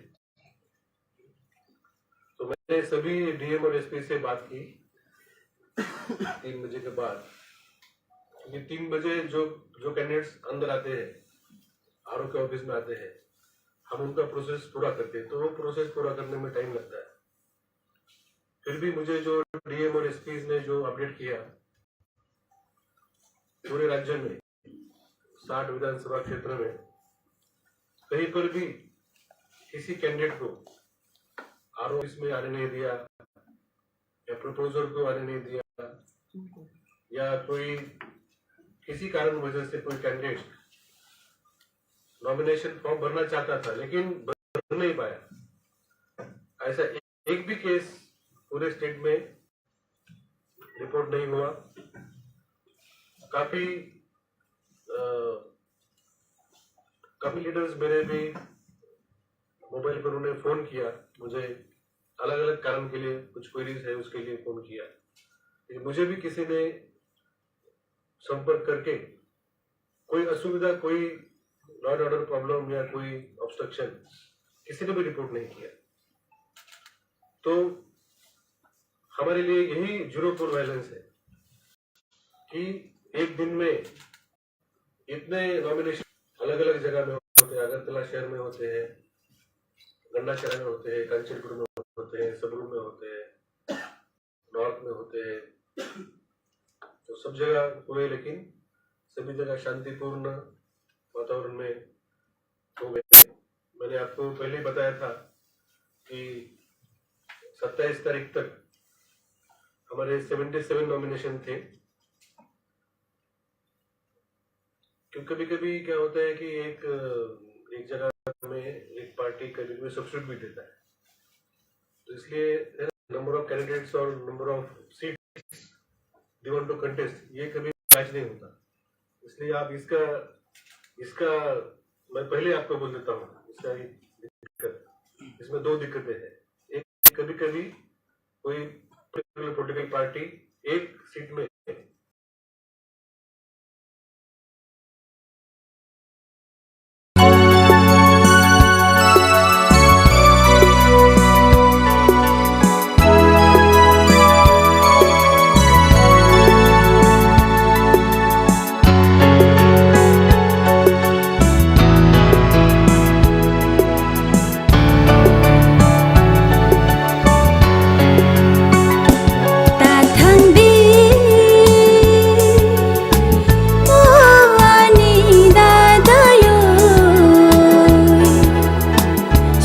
तो मैंने सभी डीएम और एसपी से बात की तीन बजे के बाद, क्योंकि तीन बजे जो जो कैंडिडेट्स अंदर आते हैं, आरओ के ऑफिस में आते हैं, हम उनका प्रोसेस पूरा करते हैं, तो वो प्रोसेस पूरा करने में टाइम लगता है। फिर भी मुझे जो डीएम और एसपीज ने जो अपडेट किया, पूरे राज्य में साठ विधानसभा क्षेत्र में कहीं पर भी किसी कैंडिडेट को आरओ ऑफिस में आने नहीं दिया या प्रपोजर को आने नहीं दिया या कोई किसी कारण वजह से कोई कैंडिडेट नॉमिनेशन फॉर्म भरना चाहता था लेकिन भर नहीं पाया, ऐसा एक भी केस पूरे स्टेट में रिपोर्ट नहीं हुआ। काफी अ, काफी लीडर्स मेरे भी मोबाइल पर उन्हें फोन किया, मुझे अलग अलग कारण के लिए, कुछ क्वेरीज है उसके लिए फोन किया, लेकिन मुझे भी किसी ने संपर्क करके कोई असुविधा, कोई लॉ एंड ऑर्डर प्रॉब्लम या कोई ऑब्स्ट्रक्शन किसी ने भी रिपोर्ट नहीं किया। तो हमारे लिए यही जीरो टॉलरेंस है कि एक दिन में इतने नॉमिनेशन अलग अलग जगह में होते हैं, अगरतला शहर में होते हैं, गंडाछड़ा में होते हैं, कांचनपुर में होते हैं, सबरू में होते हैं, नॉर्थ में होते हैं, तो सब जगह हुए, लेकिन सभी जगह शांतिपूर्ण वातावरण में हो गए। मैंने आपको पहले ही बताया था कि सत्ताईस तारीख तक हमारे सेवेंटी सेवन नॉमिनेशन थे। क्यों, कभी कभी क्या होता है कि एक एक जगह में एक पार्टी कभी कभी सब्स्टिट्यूट भी देता है, तो इसलिए नंबर ऑफ कैंडिडेट्स और number of seats they want to contest, ये कभी मैच नहीं होता। इसलिए आप इसका इसका मैं पहले आपको बोल देता हूँ, इसका एक दिक्कत, इसमें दो दिक्कतें हैं। एक, कभी कभी कोई पॉलिटिकल पार्टी एक सीट में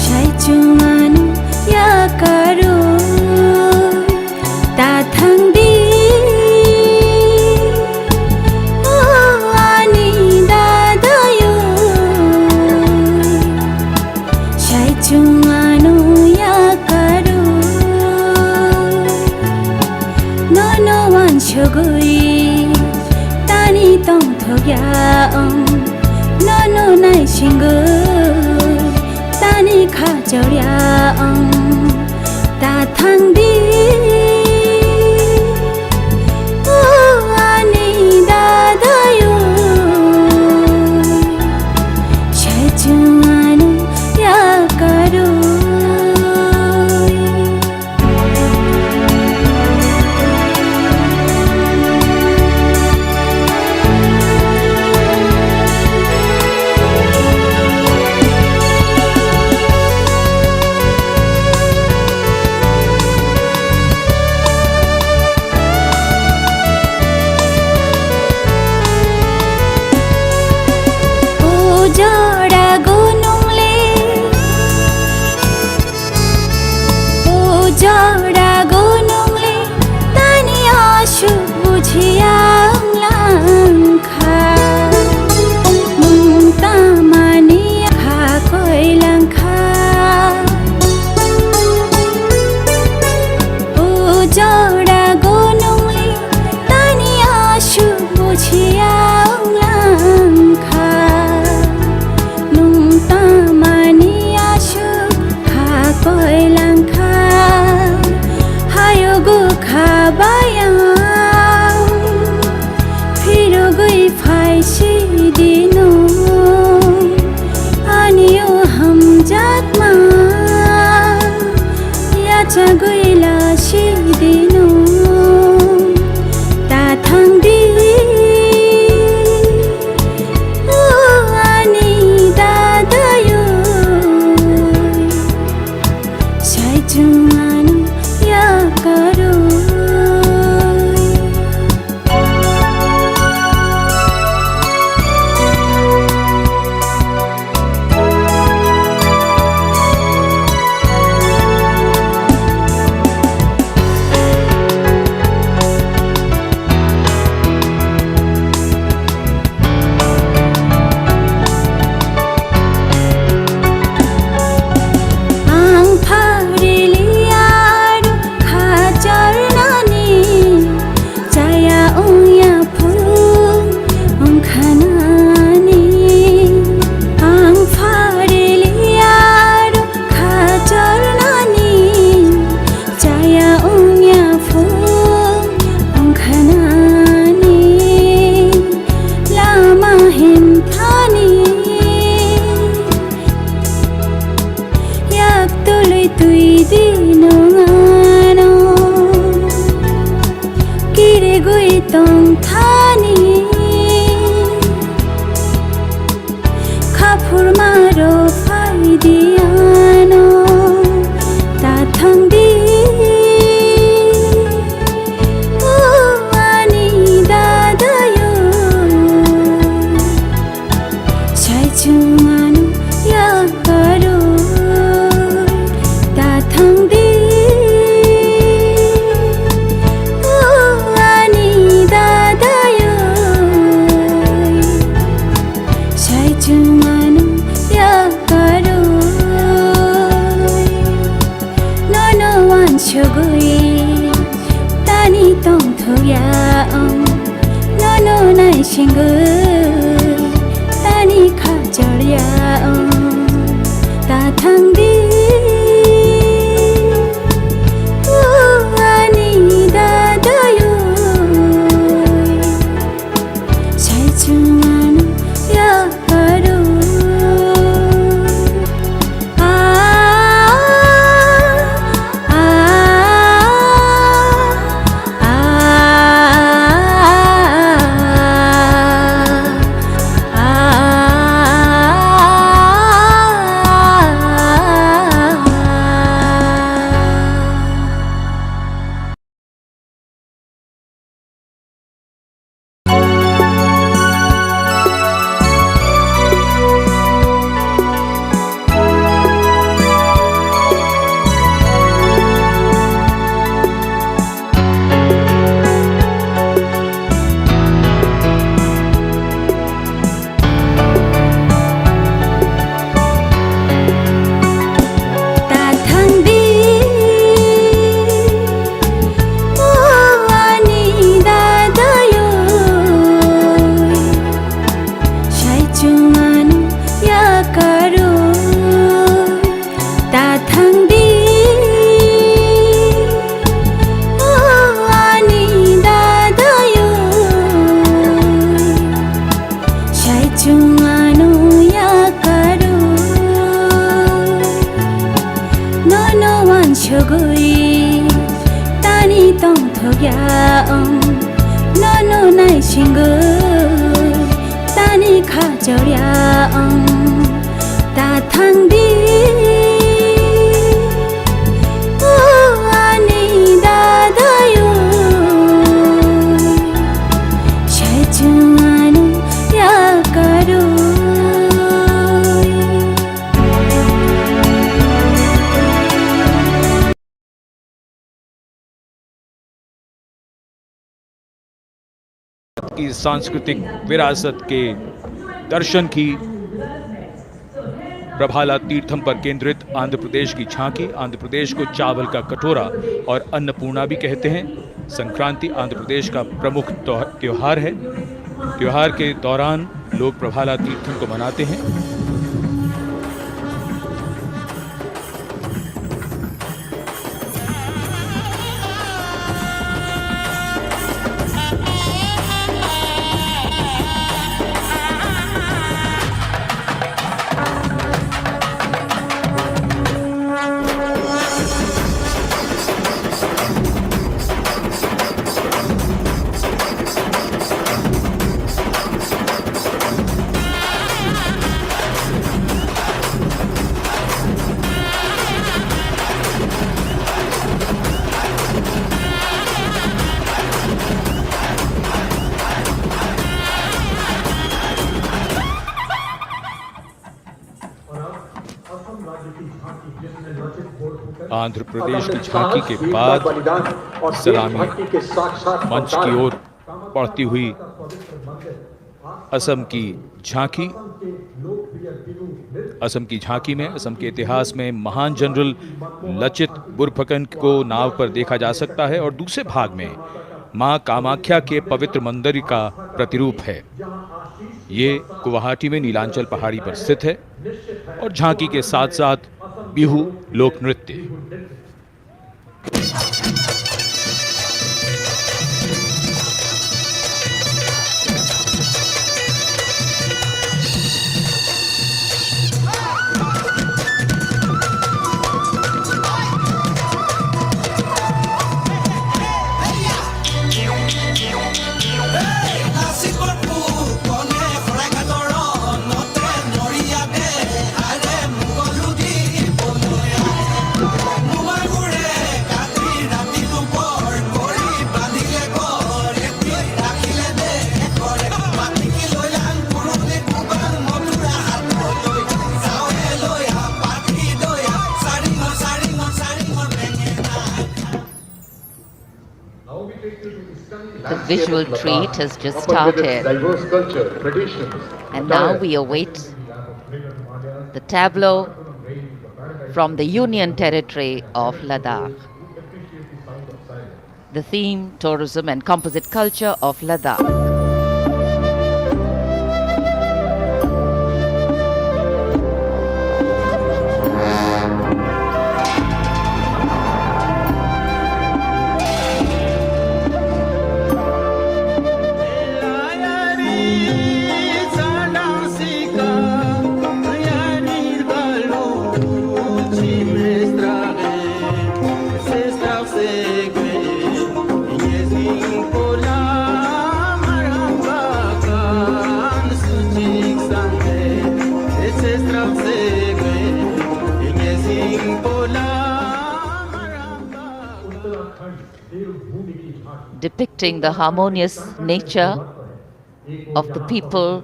Saichung ano yakaro ta thangdi, o ani dadayo. Saichung ano yakaro nono wansugwi tani tongthokya ong, nono naisingwi Ani khacharia ang ta thang di. O ani dadayo, saichung ano yakaroi. O jora gunung le, o jora gunung le, tani asuk bujia wng langkha. Nwng tamani kha koi langkha. O jora gunung le, tani asuk bujia wng langkha. Nwng tamani asuk kha koi langkha. Hayogo kha bayang, phirogwi phai si di nwng. Ani o hamjakma, yachagwi la si di nwng. Ta thang di, o ani dadayo, saichung ano yakaroi. Ang phariliya rukha charnani, chaya ongya phung ongkhanani. Ang phariliya rukha charnani, chaya ongya phung ongkhanani. Lama himthani, yak tului twi di nwng ano, kirigwi tong thani. Khaphurma rw phai di ano, ta thang di, o ani dadayo, saichung ano yakaroi. Ta thang di, o ani dadayo, saichung ano yakaroi. Nono wansugwi tani tongthokya ong, nono naisingwi tani khachorya ong. Ta thang di, o ani dadayo, saichung ano yakaroi. A, a, a, a, a. Ang nono naisingwi tani kha chorya ang ta thangdi. O ani dadayo, saichung ano yakaroi. की सांस्कृतिक विरासत के दर्शन की प्रभाला तीर्थम पर केंद्रित आंध्र प्रदेश की झांकी। आंध्र प्रदेश को चावल का कटोरा और अन्नपूर्णा भी कहते हैं। संक्रांति आंध्र प्रदेश का प्रमुख त्योह-, त्योहार है। त्योहार के दौरान लोग प्रभाला तीर्थम को मनाते हैं। आंध्र प्रदेश की झांकी के बाद सलामी मंच की ओर बढ़ती हुई असम की झांकी। असम की झांकी में असम के इतिहास में महान जनरल लचित बोरफुकन को नाव पर देखा जा सकता है और दूसरे भाग में मां कामाख्या के पवित्र मंदिर का प्रतिरूप है। ये गुवाहाटी में नीलांचल पहाड़ी पर स्थित है और झांकी के साथ-साथ बिहू लोक नृत्य। The visual treat has just started, and now we await the tableau from the Union Territory of Ladakh. The theme, Tourism and Composite Culture of Ladakh. Depicting the harmonious nature of the people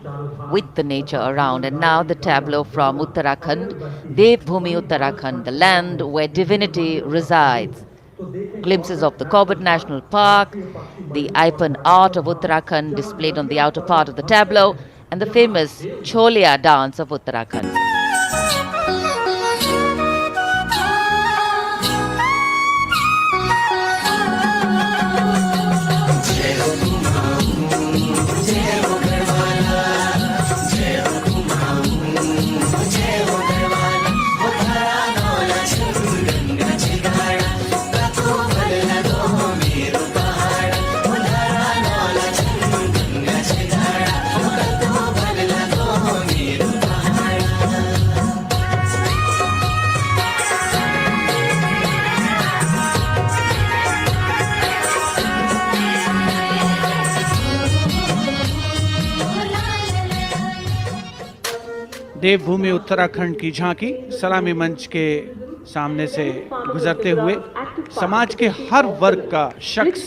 with the nature around. And now the tableau from Uttarakhand, Devbhoomi Uttarakhand, the land where divinity resides. Glimpses of the Corbett National Park, the Aipan art of Uttarakhand displayed on the outer part of the tableau, and the famous Cholia dance of Uttarakhand. देवभूमि उत्तराखंड की झांकी सलामी मंच के सामने से गुजरते हुए समाज के हर वर्ग का शख्स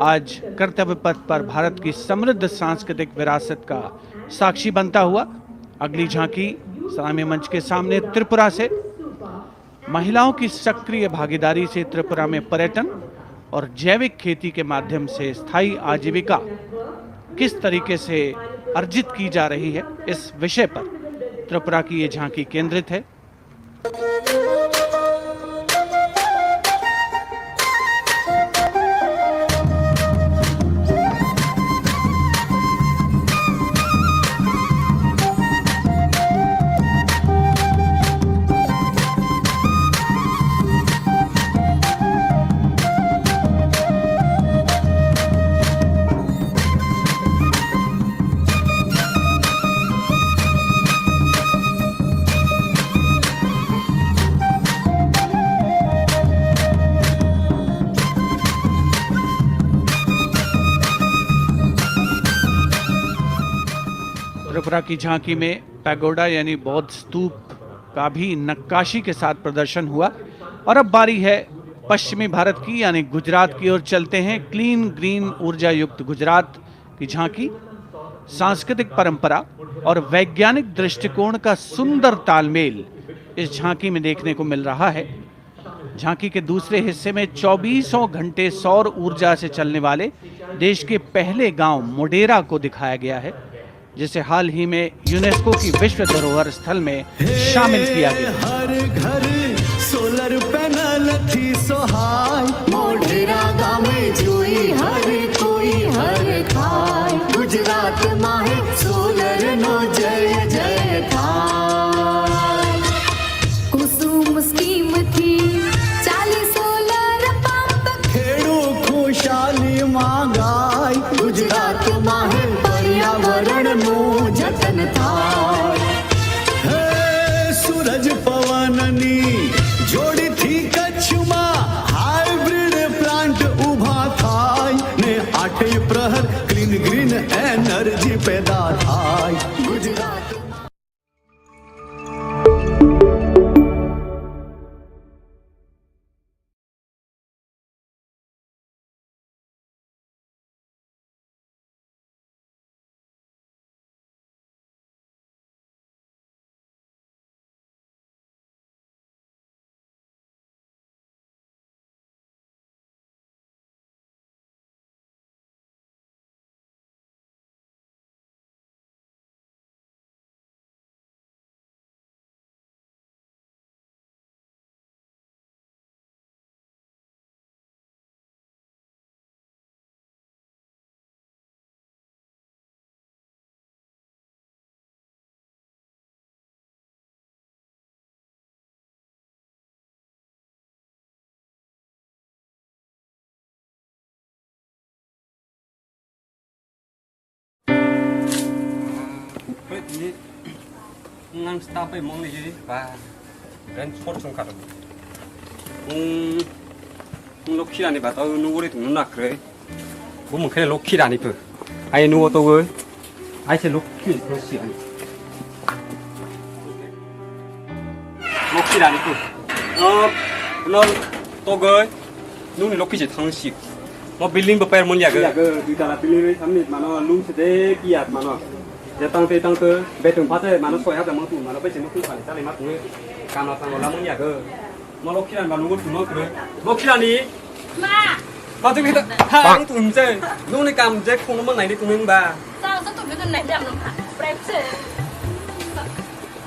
आज कर्तव्य पथ पर भारत की समृद्ध सांस्कृतिक विरासत का साक्षी बनता हुआ। अगली झांकी सलामी मंच के सामने त्रिपुरा से। महिलाओं की सक्रिय भागीदारी से त्रिपुरा में पर्यटन और जैविक खेती के माध्यम से स्थायी आजीविका किस तरीके से अर्जित की जा रही है, इस विषय पर त्रिपुरा की ये झांकी केंद्रित है। त्रिपुरा की झांकी में पैगोडा यानी बौद्ध स्तूप का भी नक्काशी के साथ प्रदर्शन हुआ। और अब बारी है पश्चिमी भारत की, यानी गुजरात की ओर चलते हैं। क्लीन ग्रीन ऊर्जा युक्त गुजरात की झांकी, सांस्कृतिक परंपरा और वैज्ञानिक दृष्टिकोण का सुंदर तालमेल इस झांकी में देखने को मिल रहा है। झांकी के दूसरे हिस्से में चौबीसों घंटे सौर ऊर्जा से चलने वाले देश के पहले गांव मोडेरा को दिखाया गया है, जिसे हाल ही में यूनेस्को की विश्व धरोहर स्थल में शामिल किया गया। हर घर सोलर पैनल थी सोहाय, मोढेरा गामे जुई हर कोई हर थाय। गुजरात माहे सोलर नो जय जय थाय। कुसुम स्कीम थी चाली सोलर पंप। खेड़ू खुशहाली मांगाय, गुजरात माहे पर्यावरण नो जतन थाय। हे सूरज पवन नी जोड़ी थी कच्छ मा हाइब्रिड प्लांट उभा थाय ने आठे प्रहर क्लीन ग्रीन एनर्जी पैदा थाय। Gujarat Hei, tini nang staff bai mong ni ba, ben sport song karo. Nung, nung lokhi ani ba tau nung uri tu nung nakre. Bumung khe lokhi rani pho. Ai nuo to go. Ai se lokhi, lokhi rani. Lokhi rani pho. No, no to go. Nung ni lokhi je thang si. Mo building bo per mon ya go. Ya go, dui tala building ni samni mano lung se de ki at mano. Je tang te tang te betung pha te mano soi hajar mo tu mano paisa mo tu pha le chale ma tu. Kana tang la mon ya go. Ma lokhi rani ba nungbo tungma kwrwi. Lokhi rani. Ma. Patwi kita. Ha, ang tung je. Nungni kam je khungno mang naidi tungwi ba. Sa sa tu bidun nai jam nang ha. Prep se.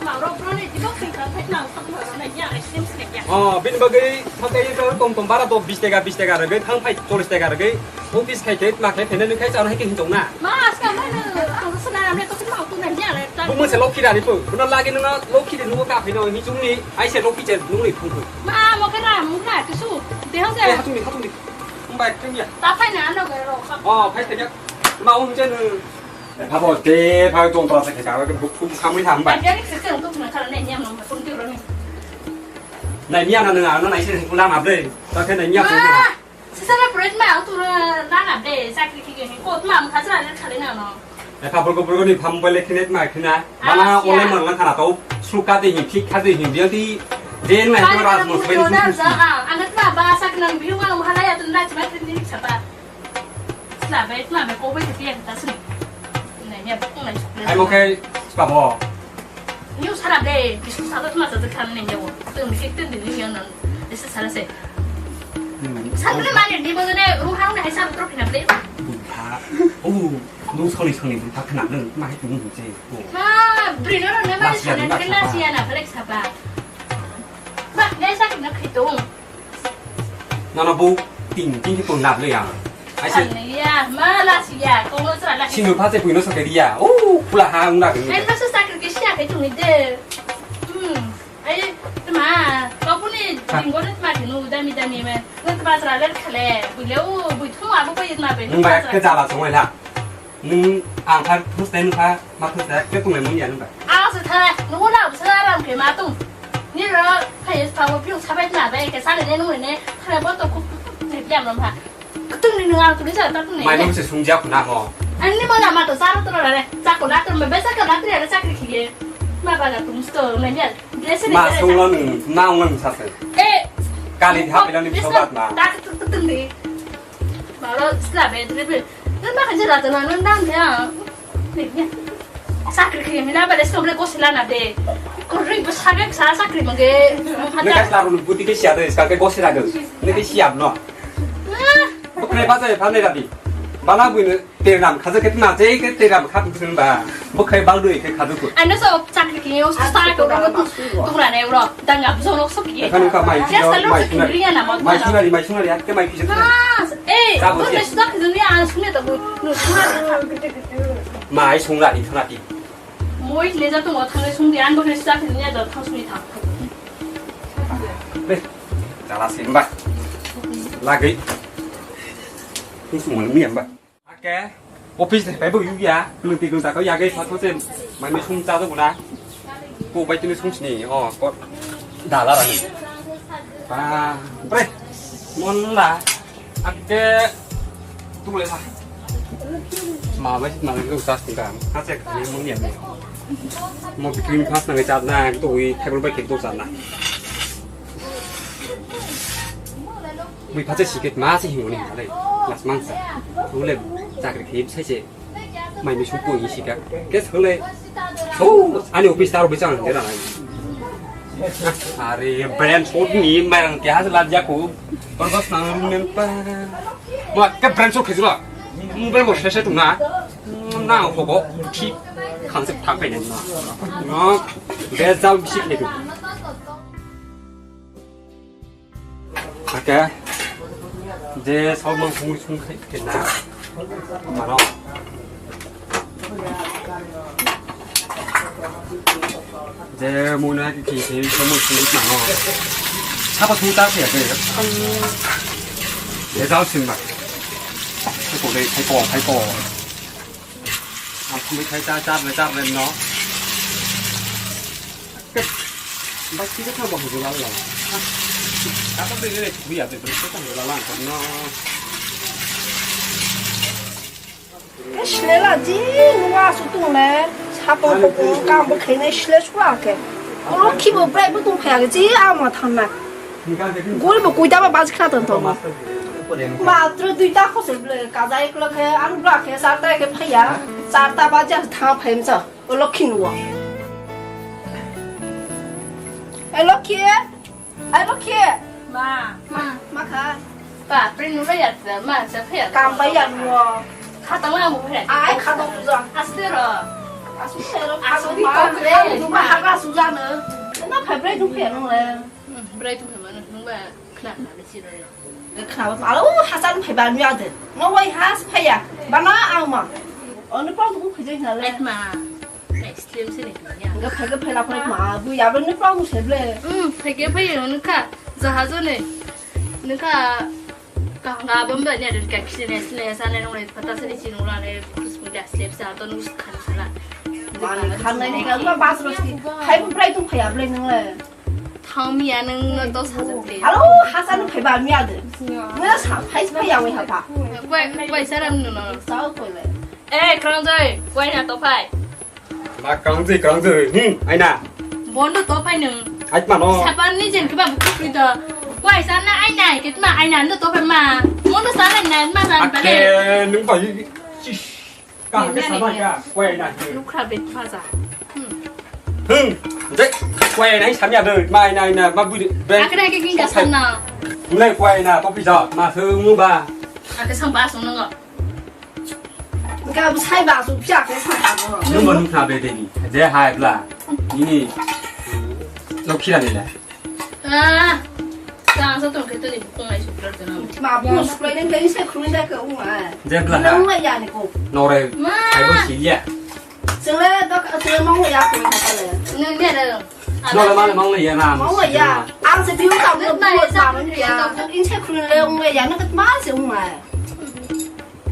Ma ro pro ni jibo khri ka thai na sa ma nai ya, ai sim se ya. Oh, bini bagwi thakai ye tong tong bara to bis taka, bis taka rwgwi thang phai chollish taka rwgwi. Office khai khe ma khe phene nung khai chana hai khe hinjong na. Ma, aska ma no, ang sana amre to ma tu nai ya le. Bu mo se lokhi rani pho. Kuna lagi nuna lokhi de nungo ka phai no ni chung ni. Ai se lokhi che nung ni phung phung. Ma, mo ke ra, mo ra, ke su. De ho se. Eh, hatung ni, hatung ni. Mbai thang ya. Ta phai na no ge ro. Oh, phai thang ya. Ma um che nu. Phabo te phai tong tra se ke ka ke bu bu khamui tham ba. Ya ni se se to na kala ne nyam no phung ti ro ni. Nai nyam na na na nai se kula ma bre. Ta ke nai nyam. Sisana project ma ang tuna nana de sakri kige ni kot ma ang khajra le khale na no. Eka burgo burgo ni pham bele khinet ma khina. Bana ole man lang khana to. Suka de hin thik kha de hin biang di. Den na to ras mo sbeni. Ang tma ba sak nang biu ma halaya tun na chma tin ni sapa. Sla be tma be ko be ti ta sin. Nai ne ko nai. Ai mo kai spa bo. Niu sara de, bisu sara tma ta kan ne yo. Tun ke tun de ni yo nan. Bisu sara se. Sandre mani di bo ne ru hang ne hai sara tro khina ble. Butha. Oh, nung soni soni butha khna nung ma hai tung nung je. Ha, brino ro ne ma sa ne ke la sia na phalek sapa. Ba, ne sa ke na khitung. Nono bu ting ting ke pung nap le ya. Ai se. Ang ya, ma la sia, ko mo sa la. Sinu pha se puino sa ke dia. Oh, pula ha ung na ke. Ai ma sa sa ke sia ke tung de. Hmm. Ai, tma, ko puni jinggo ne tma kinu dami dami me. Nung tma sra ler khale, bui le u, bui thung abo ko yit ma be. Nung ba ke jala song la. Nung ang kha thus tai nung kha, ma thus tai ke tung le mun ya nung ba. A se tha, nung la se aram ke ma tung. Ni ro, khai pa wo piu sa bai na ba ke sa le ne nung ne, khale bo to ku ne piam ram ha. Tung ni nung ang tu ni sa ta tung ne. Mai nung se sung ja ku na ho. Ani mo na ma to sa ro to ra le, sa ko la to me be sa ka la to ya sa kri khie. Ma ba ga tung sto ne ya. Ma sunglo nung, ma unglo nung sase. Eh. Kali ha pila ni sobat ma. Tak tak tak tak ni. Maro sla be dre be. Nang ma kan jara tana nang dang ya. Sakri khe mina ba de soble ko sila na de. Ko ri bo sabe sa sakri mage. Ne ka sla ro buti ke sia de, ska ke ko sila de. Ne ke sia no. Ko kre ba de pha ne ra di. Bala bui ne. Teram khaja ke tuna je ke teram kha tu ba. Bo khai bal dui ke kha tu. Ano so chakri ke yo sa ko ko tu ra ne ro. Dang ab zo nok so ki. Kan ka mai. Ya sa lo mai sa ki sunari. Ri ya na mo. Mai sunari, mai sunari, at ke mai pisa. Ah, eh, sa bo ko si. Ne sa ki ni an sune to bu. No suna. Mai sunari thana ti. Moi ne ja tu mo thang sung di an bo ne sa ki ni ja thang suni thang. Be. Jala sin ba. Lagi. Tu sung mo ni am ba. Ake, office de pai bo yu ya, nung ti nung ta ko ya ge pha ko se, mai mi sung cha do na. Ko bai tini sung sini, oh, ko dala ra ni. Ah, bre, mon la, ake, tu le sa. Ma bai ma ngi sa sing ka, ha se ka ni mon ya ni. Mo bi tini pas na ge cha na, tu wi table bai ke tu cha na. Bui phacha sikit ma se himoni hale. Las mangsa. Ule chakri khip sai se. Mai mi supu ni sika. Kes hole. Oh, ani office taro bichang de ra. Are brand shot ni mai ke has la jaku. Pergos nang men pa. Mo ke brand shot khejula. Mo be mo sese tu na. Na hogo. Thi. Khang se thang kai na. No. Be jal bisi khe tu. Ake, je sok mang sung sung khai kena. Mano. Je muna ki ki ki sung sung mano. Sapa sung ta se ke. Je jao sing ba. Ko dei khai ko, khai ko. Ang sung khai ta ta le ta le no. Bai kisa thang bo hujula la. Kata bai le thuya bai bai kisa hujula la no. Slela ji nuwa su tung le. Sapo ko kam bo khene sle sula ke. Oro khibo brai bo tung phaya ji ama thang na. Gol bo kuita ba baj khna ton ton. Ma tro duita khose ble kaza ek lakh an bla khe sarta ke phaya. Sarta baja tha phaim sa. O Lokhi nuwa. Ai Lokhi. Ai Lokhi. Ma. Ma. Ma kha. Pa, pre nura ya, ma, sa phe. Kam bai ya nuwa. Kha ta ma mo phe. Ai kha ta suja. Aste ro. Asu se ro. Asu di ko phe. Ma ha ga suja na. Na phe pre du phe no le. Brai tu ma no ba khna na si ro. Khna ba alo hasan phai ba nuya de. No wai has phaya. Bana ang ma. Ono pa du phai jai na le. Ma. Slim sini ya. Ga phai ga phai la phai ma, bu ya ban ni pang se ble. Hmm, phai ga phai yo nukha. Jahajo ne. Nukha. Ka ga bam ba ne ka kisi ne sine sa ne nong ne pata sini sini ula ne khusbu da slep sa to nus khan sala. Mani khan nai ni ga ba bas ro si. Hai bu prai tung phai able nong le. Thang mi ya nong no dos hajar te. Alo, hasan phai ba mi ya de. Ne sa phai phai ya wai ha pa. Bai bai saram no no. Sa ko le. Eh, Krangjoi, wai na to phai. Ma Krangjoi, Krangjoi. Hmm, aina. Bondo to phai nung. Ai ma no. Sapan ni jen kiba buku pri do. Wai sa na aina, ke ma aina ndo to phai ma. Mondo sa na na ma ran bale. Ake, nung bai. Ka ke sama ya, wai na. Lukha bet phaja. Hmm. Hmm. Dek, wai na samya do. Ma aina, aina, ma bui. Akre ke ginga samna. Mulai wai na, kopi ja, ma se mu ba. Ake sam ba sung nungo. Ga bu sai ba su pya ke sa ta go. Nung ba nung kha be de ni. Je hai bla. Ni ni. Lo khira ni la. Ah. Sa sa tong ke to ni bu kong ai su pla to na. Ma bu su pla ni ke ni sai khru ni da ke u ma. Je bla ha. Nung ma ya ni ko. Nore. Ma. Ai bo si ya. Sele dok sele mong ya ko ta le. Nung ne da. Nore ma le mong le ya na. Mong ya. Ang se biu ta bu bu ta ma ya. In sai khru le ung ya na ke ma se u ma.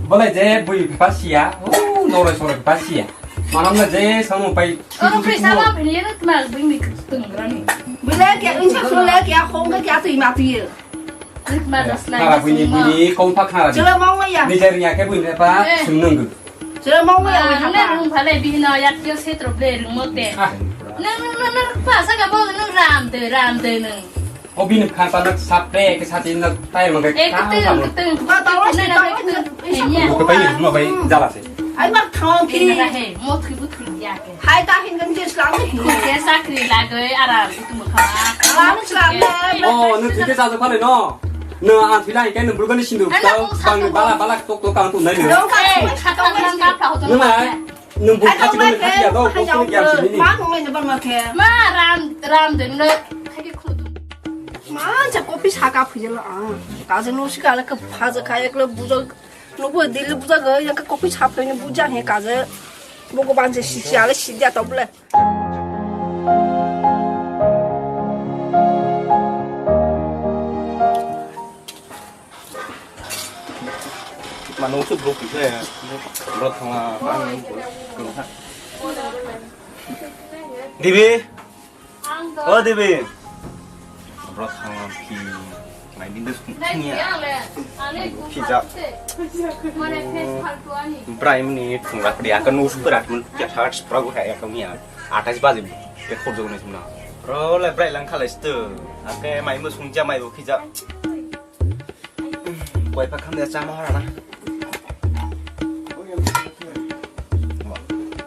Bolai je bui pha sia, oh, noroi soroi pha sia. Manam na je samu pai. Oh, kri sama bini na kma bini tung rani. Bile ke unsa khule ke khong ke tui ma tui. Kma das lai. Khara bini bini kong pha khara. Chela mong ya. Ni jari ya ke bui ne pa sung nung. Chela mong ya. Ah, na rung phale bini no yak yo setro ble rung mote. Ah. Na na na na pa sa ga bo nung ram de ram de nung. O bini khan pa nak sapre ke sati nak tai mang ke. Eh, kang keteng, kang keteng. Ba, ba, ba, na, na, na, na, na, na. Ko pai ma bai jala se. Ai mak thong ki. Eh, na, na, he, mo thui bu thui ya ke. Hai ta hin kan je slam ni. Ko ke sakri la ge aram itu mo kha. Aram slam ni. Oh, nu thike sa phale no. No, an thila ke no bulgani sindu. Bang bala bala tok tok kang tu nai no. Dong ka. Eh, khatang lang ka pha hoto. Nu ma. Nung bu khati bang khati ya do, ko kini ya sini ni. Ma nung nai ban ma khe. Ma ram ram de nung khai ke khulu. Ma ja kopi saka phujela a. Ka je no sika la ka pha ja khai ekla buja. No bu dil buja ga ya ka kopi sa phai ni buja he ka je. Bogo ban je si si ala si dia to bole. Mano se bro kisa ya. Bro thangla bang ni bro. Dibi. O Dibi. Bro thangla ki. Mai din des kunya. Kisa. Brai mni thungla kri akan no super at mun ya third spragu hai akan ya. Atais baje. Ke khurjo ni sumna. Bro le brai lang khalai stu. Ake mai mo sungja mai bo kisa. Koi pa kham ya chama hora na.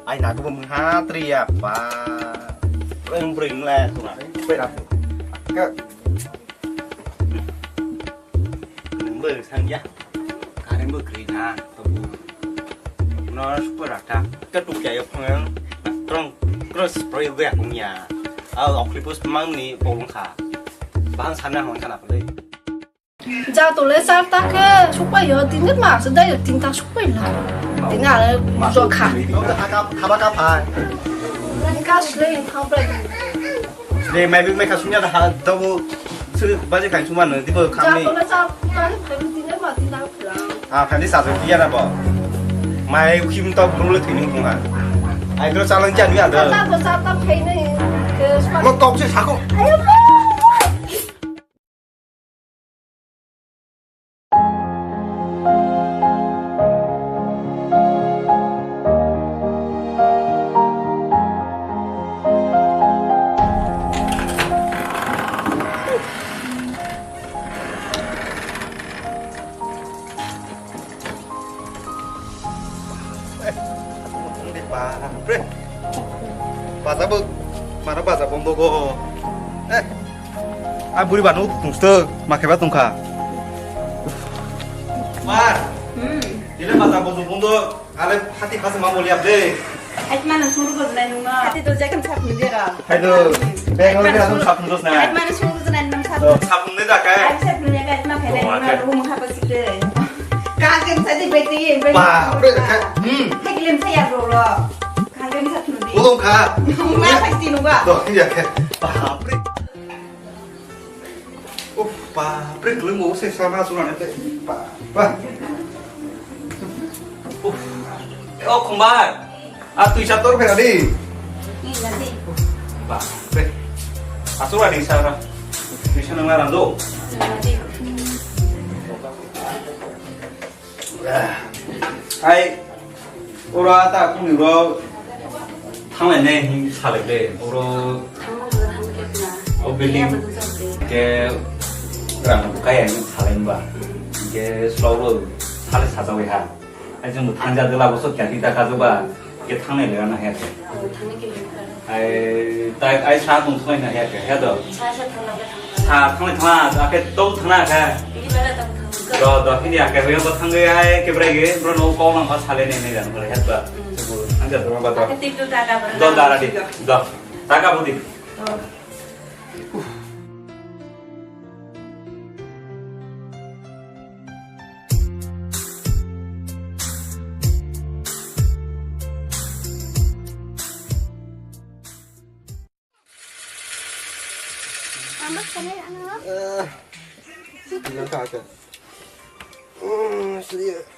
Ai na ko bum ha tri ya pa. Reng bring le tu na. Koi ra tu. Ka. Nung bo sang ya. Karen bo kri na to bu. No super ata. Ka tu kya yo phang. Trong cross pro yo ya kung ya. Au okli post mang ni pong kha. Bang sana hon kana pale. Ja tole char ta khe sukpai yo, tin ma se dai tin ta sukpai la. Tin ale jo kha. Haba ka phai. Ka sle thang pai. Le mai mai ka sunya da ha do bu su ba je kai suma no di bo kham ni. Ja tole char ta khe tin ma tin ta phla. Ah, khani sa je dia na bo. Mai khim to bru le thini khunga. Ai do chalang chan ya do. Ta ta ta phai ni. Mo kok se sako. Ayo. Bapre. Baja bo, mano baja bombo go. Eh. A buri banu tungsto, ma kheba tungkha. Mar. Hmm. Dile baja bo tungdo, ale hati khas ma boli abde. Ai mana suru go nai nungma. Hati to jakan sap ni dera. Hai do, beng lo ni asam sap dos na. Ai mana suru go nai nungma sap. Sap ni da kai. Ai sap ni kai ma phai nai nungma room ha pa site. Ka ken sa di bete ye. Bapre. Hmm. Hai lem sa ya ro ro. Kangkeng sa thudi. Ulung kha. Nungna pasti nungba. Doh, iya khe. Bapre. Uff, bapre, gelung mau se sama suran ete. Ba, ba. Uff. Oh, Khumbar. Ah, tui sa tor phera di. Ni lagi. Bapre. Asura di sara. Tui sa nang rando. Ni lagi. Hai. Oro ta kuni ro thanglai ne hin salai le. Oro o building ke rang kaya hin salai ba. Ke slow ro salai sajawi ha. Ai jeng thangja dela boso kya kita kajo ba. Ke thanglai le na he. Ai, tai, ai sa tong thangna ya ke, ya do. Sa, sa thangna ba thangna. Sa thangnai thangna, ake tong thangna ke. Ini mana tong thangna? Do, do, ini ake hoyang ko thangge ai, ke brai ge, bro no ko nang pa sale ne ne dan, bro, ya do. Hmm. Thangja do, ba do. Ake tik do taka bro. Do, dara di, do. Taka budi. Oh.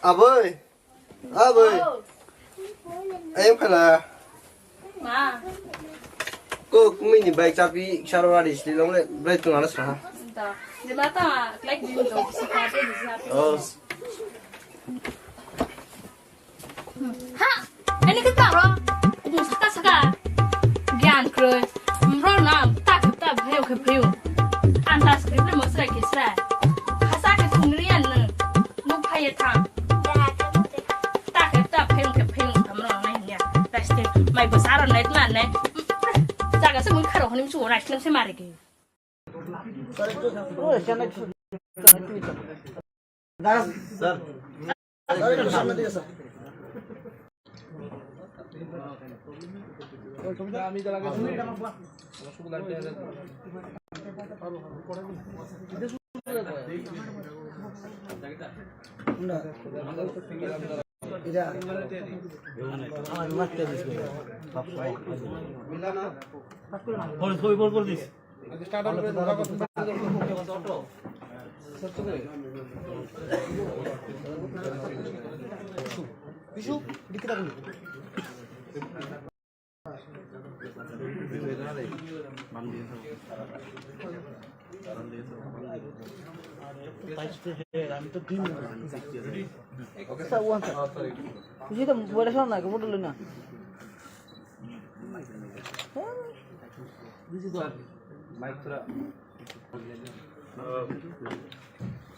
Aboi. Aboi. Ayang phala. Ma. Ko kumi ni bike chapi saro rari sili long le, bike tu ngala saha. Da. Jela ta, like din do, si ka de, si ka de. Oh. Ha! Ani ke taro. Saka saka. Gian kroi. Mro na, tak tak, pheu ke pheu. Antas ke le mosra ke sra. Hasa ke sungrian ne. Nuk phai thang. Tak tak, pheu ke pheu, tamro na ya. Raste, mai bo saro na na ne. Jaga se mun kharo honi chu raste se mare ke.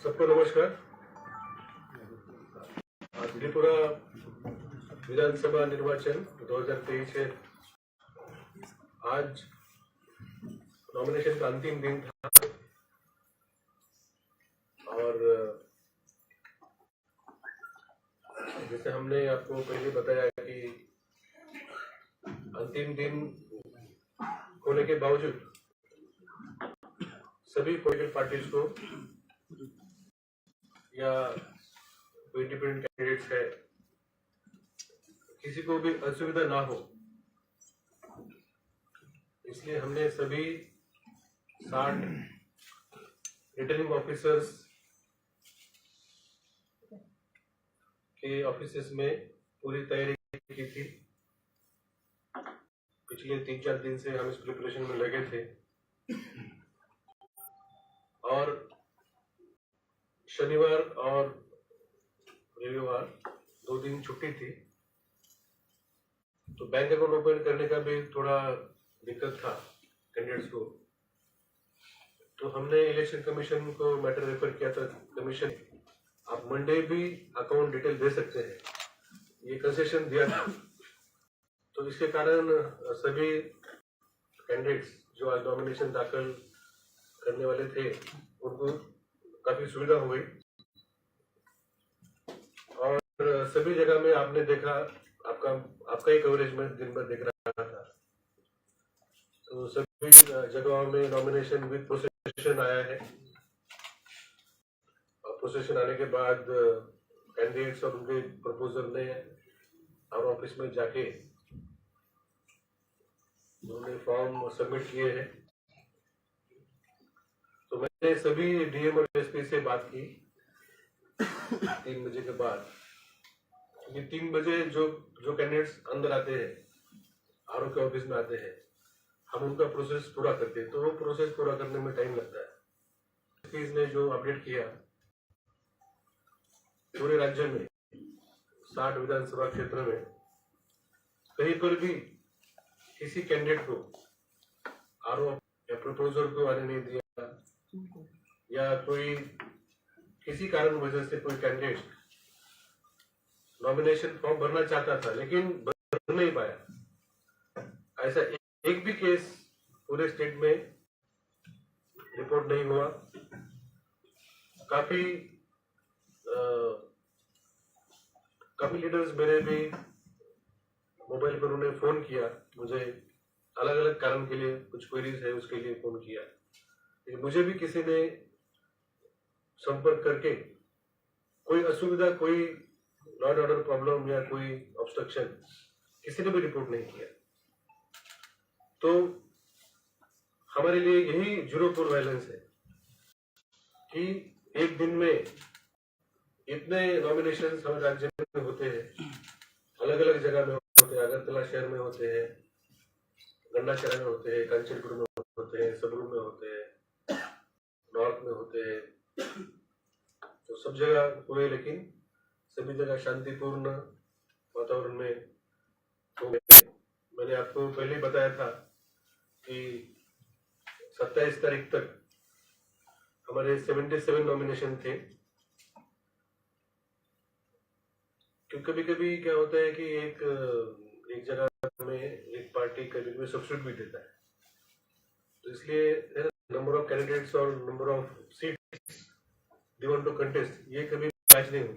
सबको नमस्कार। त्रिपुरा विधानसभा निर्वाचन दो हज़ार तेईस है। आज नॉमिनेशन का अंतिम दिन था और जैसे हमने आपको पहले बताया कि अंतिम दिन होने के बावजूद सभी पॉलिटिकल पार्टीज को या कोई इंडिपेंडेंट कैंडिडेट्स है, किसी को भी असुविधा ना हो, इसलिए हमने सभी साठ रिटर्निंग ऑफिसर्स के ऑफिसेज में पूरी तैयारी की थी। पिछले तीन चार दिन से हम इस प्रिपरेशन में लगे थे और शनिवार और रविवार दो दिन छुट्टी थी, तो बैंक अकाउंट ओपन करने का भी थोड़ा दिक्कत था कैंडिडेट्स को। तो हमने इलेक्शन कमीशन को मैटर रेफर किया था। कमीशन, आप मंडे भी अकाउंट डिटेल दे सकते हैं, ये कंसेशन दिया था। तो इसके कारण सभी कैंडिडेट्स जो आज नॉमिनेशन दाखिल करने वाले थे, उनको काफ़ी सुविधा हो गई। और सभी जगह में आपने देखा, आपका, आपका ही कवरेज में दिन भर दिख रहा था। तो सभी जगहों में नॉमिनेशन विद प्रोसेशन आया है। और प्रोसेशन आने के बाद कैंडिडेट्स और उनके प्रपोजर ने आर ऑफिस में जाके उन्होंने फॉर्म सबमिट किए हैं। तो मैंने सभी डीएम और एसपी से बात की तीन बजे के बाद, क्योंकि तीन बजे जो, जो कैंडिडेट्स अंदर आते हैं, आरओ के ऑफिस में आते हैं, हम उनका प्रोसेस पूरा करते हैं, तो वो प्रोसेस पूरा करने में टाइम लगता है। एसपीज ने जो अपडेट किया, पूरे राज्य में साठ विधानसभा क्षेत्र में कहीं पर भी किसी कैंडिडेट को आरओ या प्रपोजर को आने नहीं दिया या कोई किसी कारण वजह से कोई कैंडिडेट नॉमिनेशन फॉर्म भरना चाहता था लेकिन भर नहीं पाया, ऐसा एक भी केस पूरे स्टेट में रिपोर्ट नहीं हुआ। काफी अ, काफी लीडर्स मेरे भी मोबाइल पर उन्हें फोन किया, मुझे अलग अलग कारण के लिए कुछ क्वेरीज है उसके लिए फोन किया, लेकिन मुझे भी किसी ने संपर्क करके कोई असुविधा, कोई लॉ एंड ऑर्डर प्रॉब्लम या कोई ऑब्स्ट्रक्शन किसी ने भी रिपोर्ट नहीं किया। तो हमारे लिए यही जीरो टॉलरेंस है कि एक दिन में इतने नॉमिनेशन हमारे राज्य में होते हैं, अलग अलग जगह में होते हैं, अगरतला शहर में होते हैं, गंडाछड़ा में होते हैं, कांचनपुर में होते हैं, सबरूम में होते हैं, नॉर्थ में होते हैं, तो सब जगह हुए, लेकिन सभी जगह शांतिपूर्ण वातावरण में हो गए। मैंने आपको पहले ही बताया था कि सत्ताईस तारीख तक हमारे सेवेंटी सेवन नॉमिनेशन थे। क्योंकि कभी कभी क्या होता है कि एक एक जगह में एक पार्टी कभी कभी सब्स्टिट्यूट भी देता है, तो इसलिए नंबर ऑफ कैंडिडेट्स और number of seats they want to contest, ये कभी मैच नहीं होता।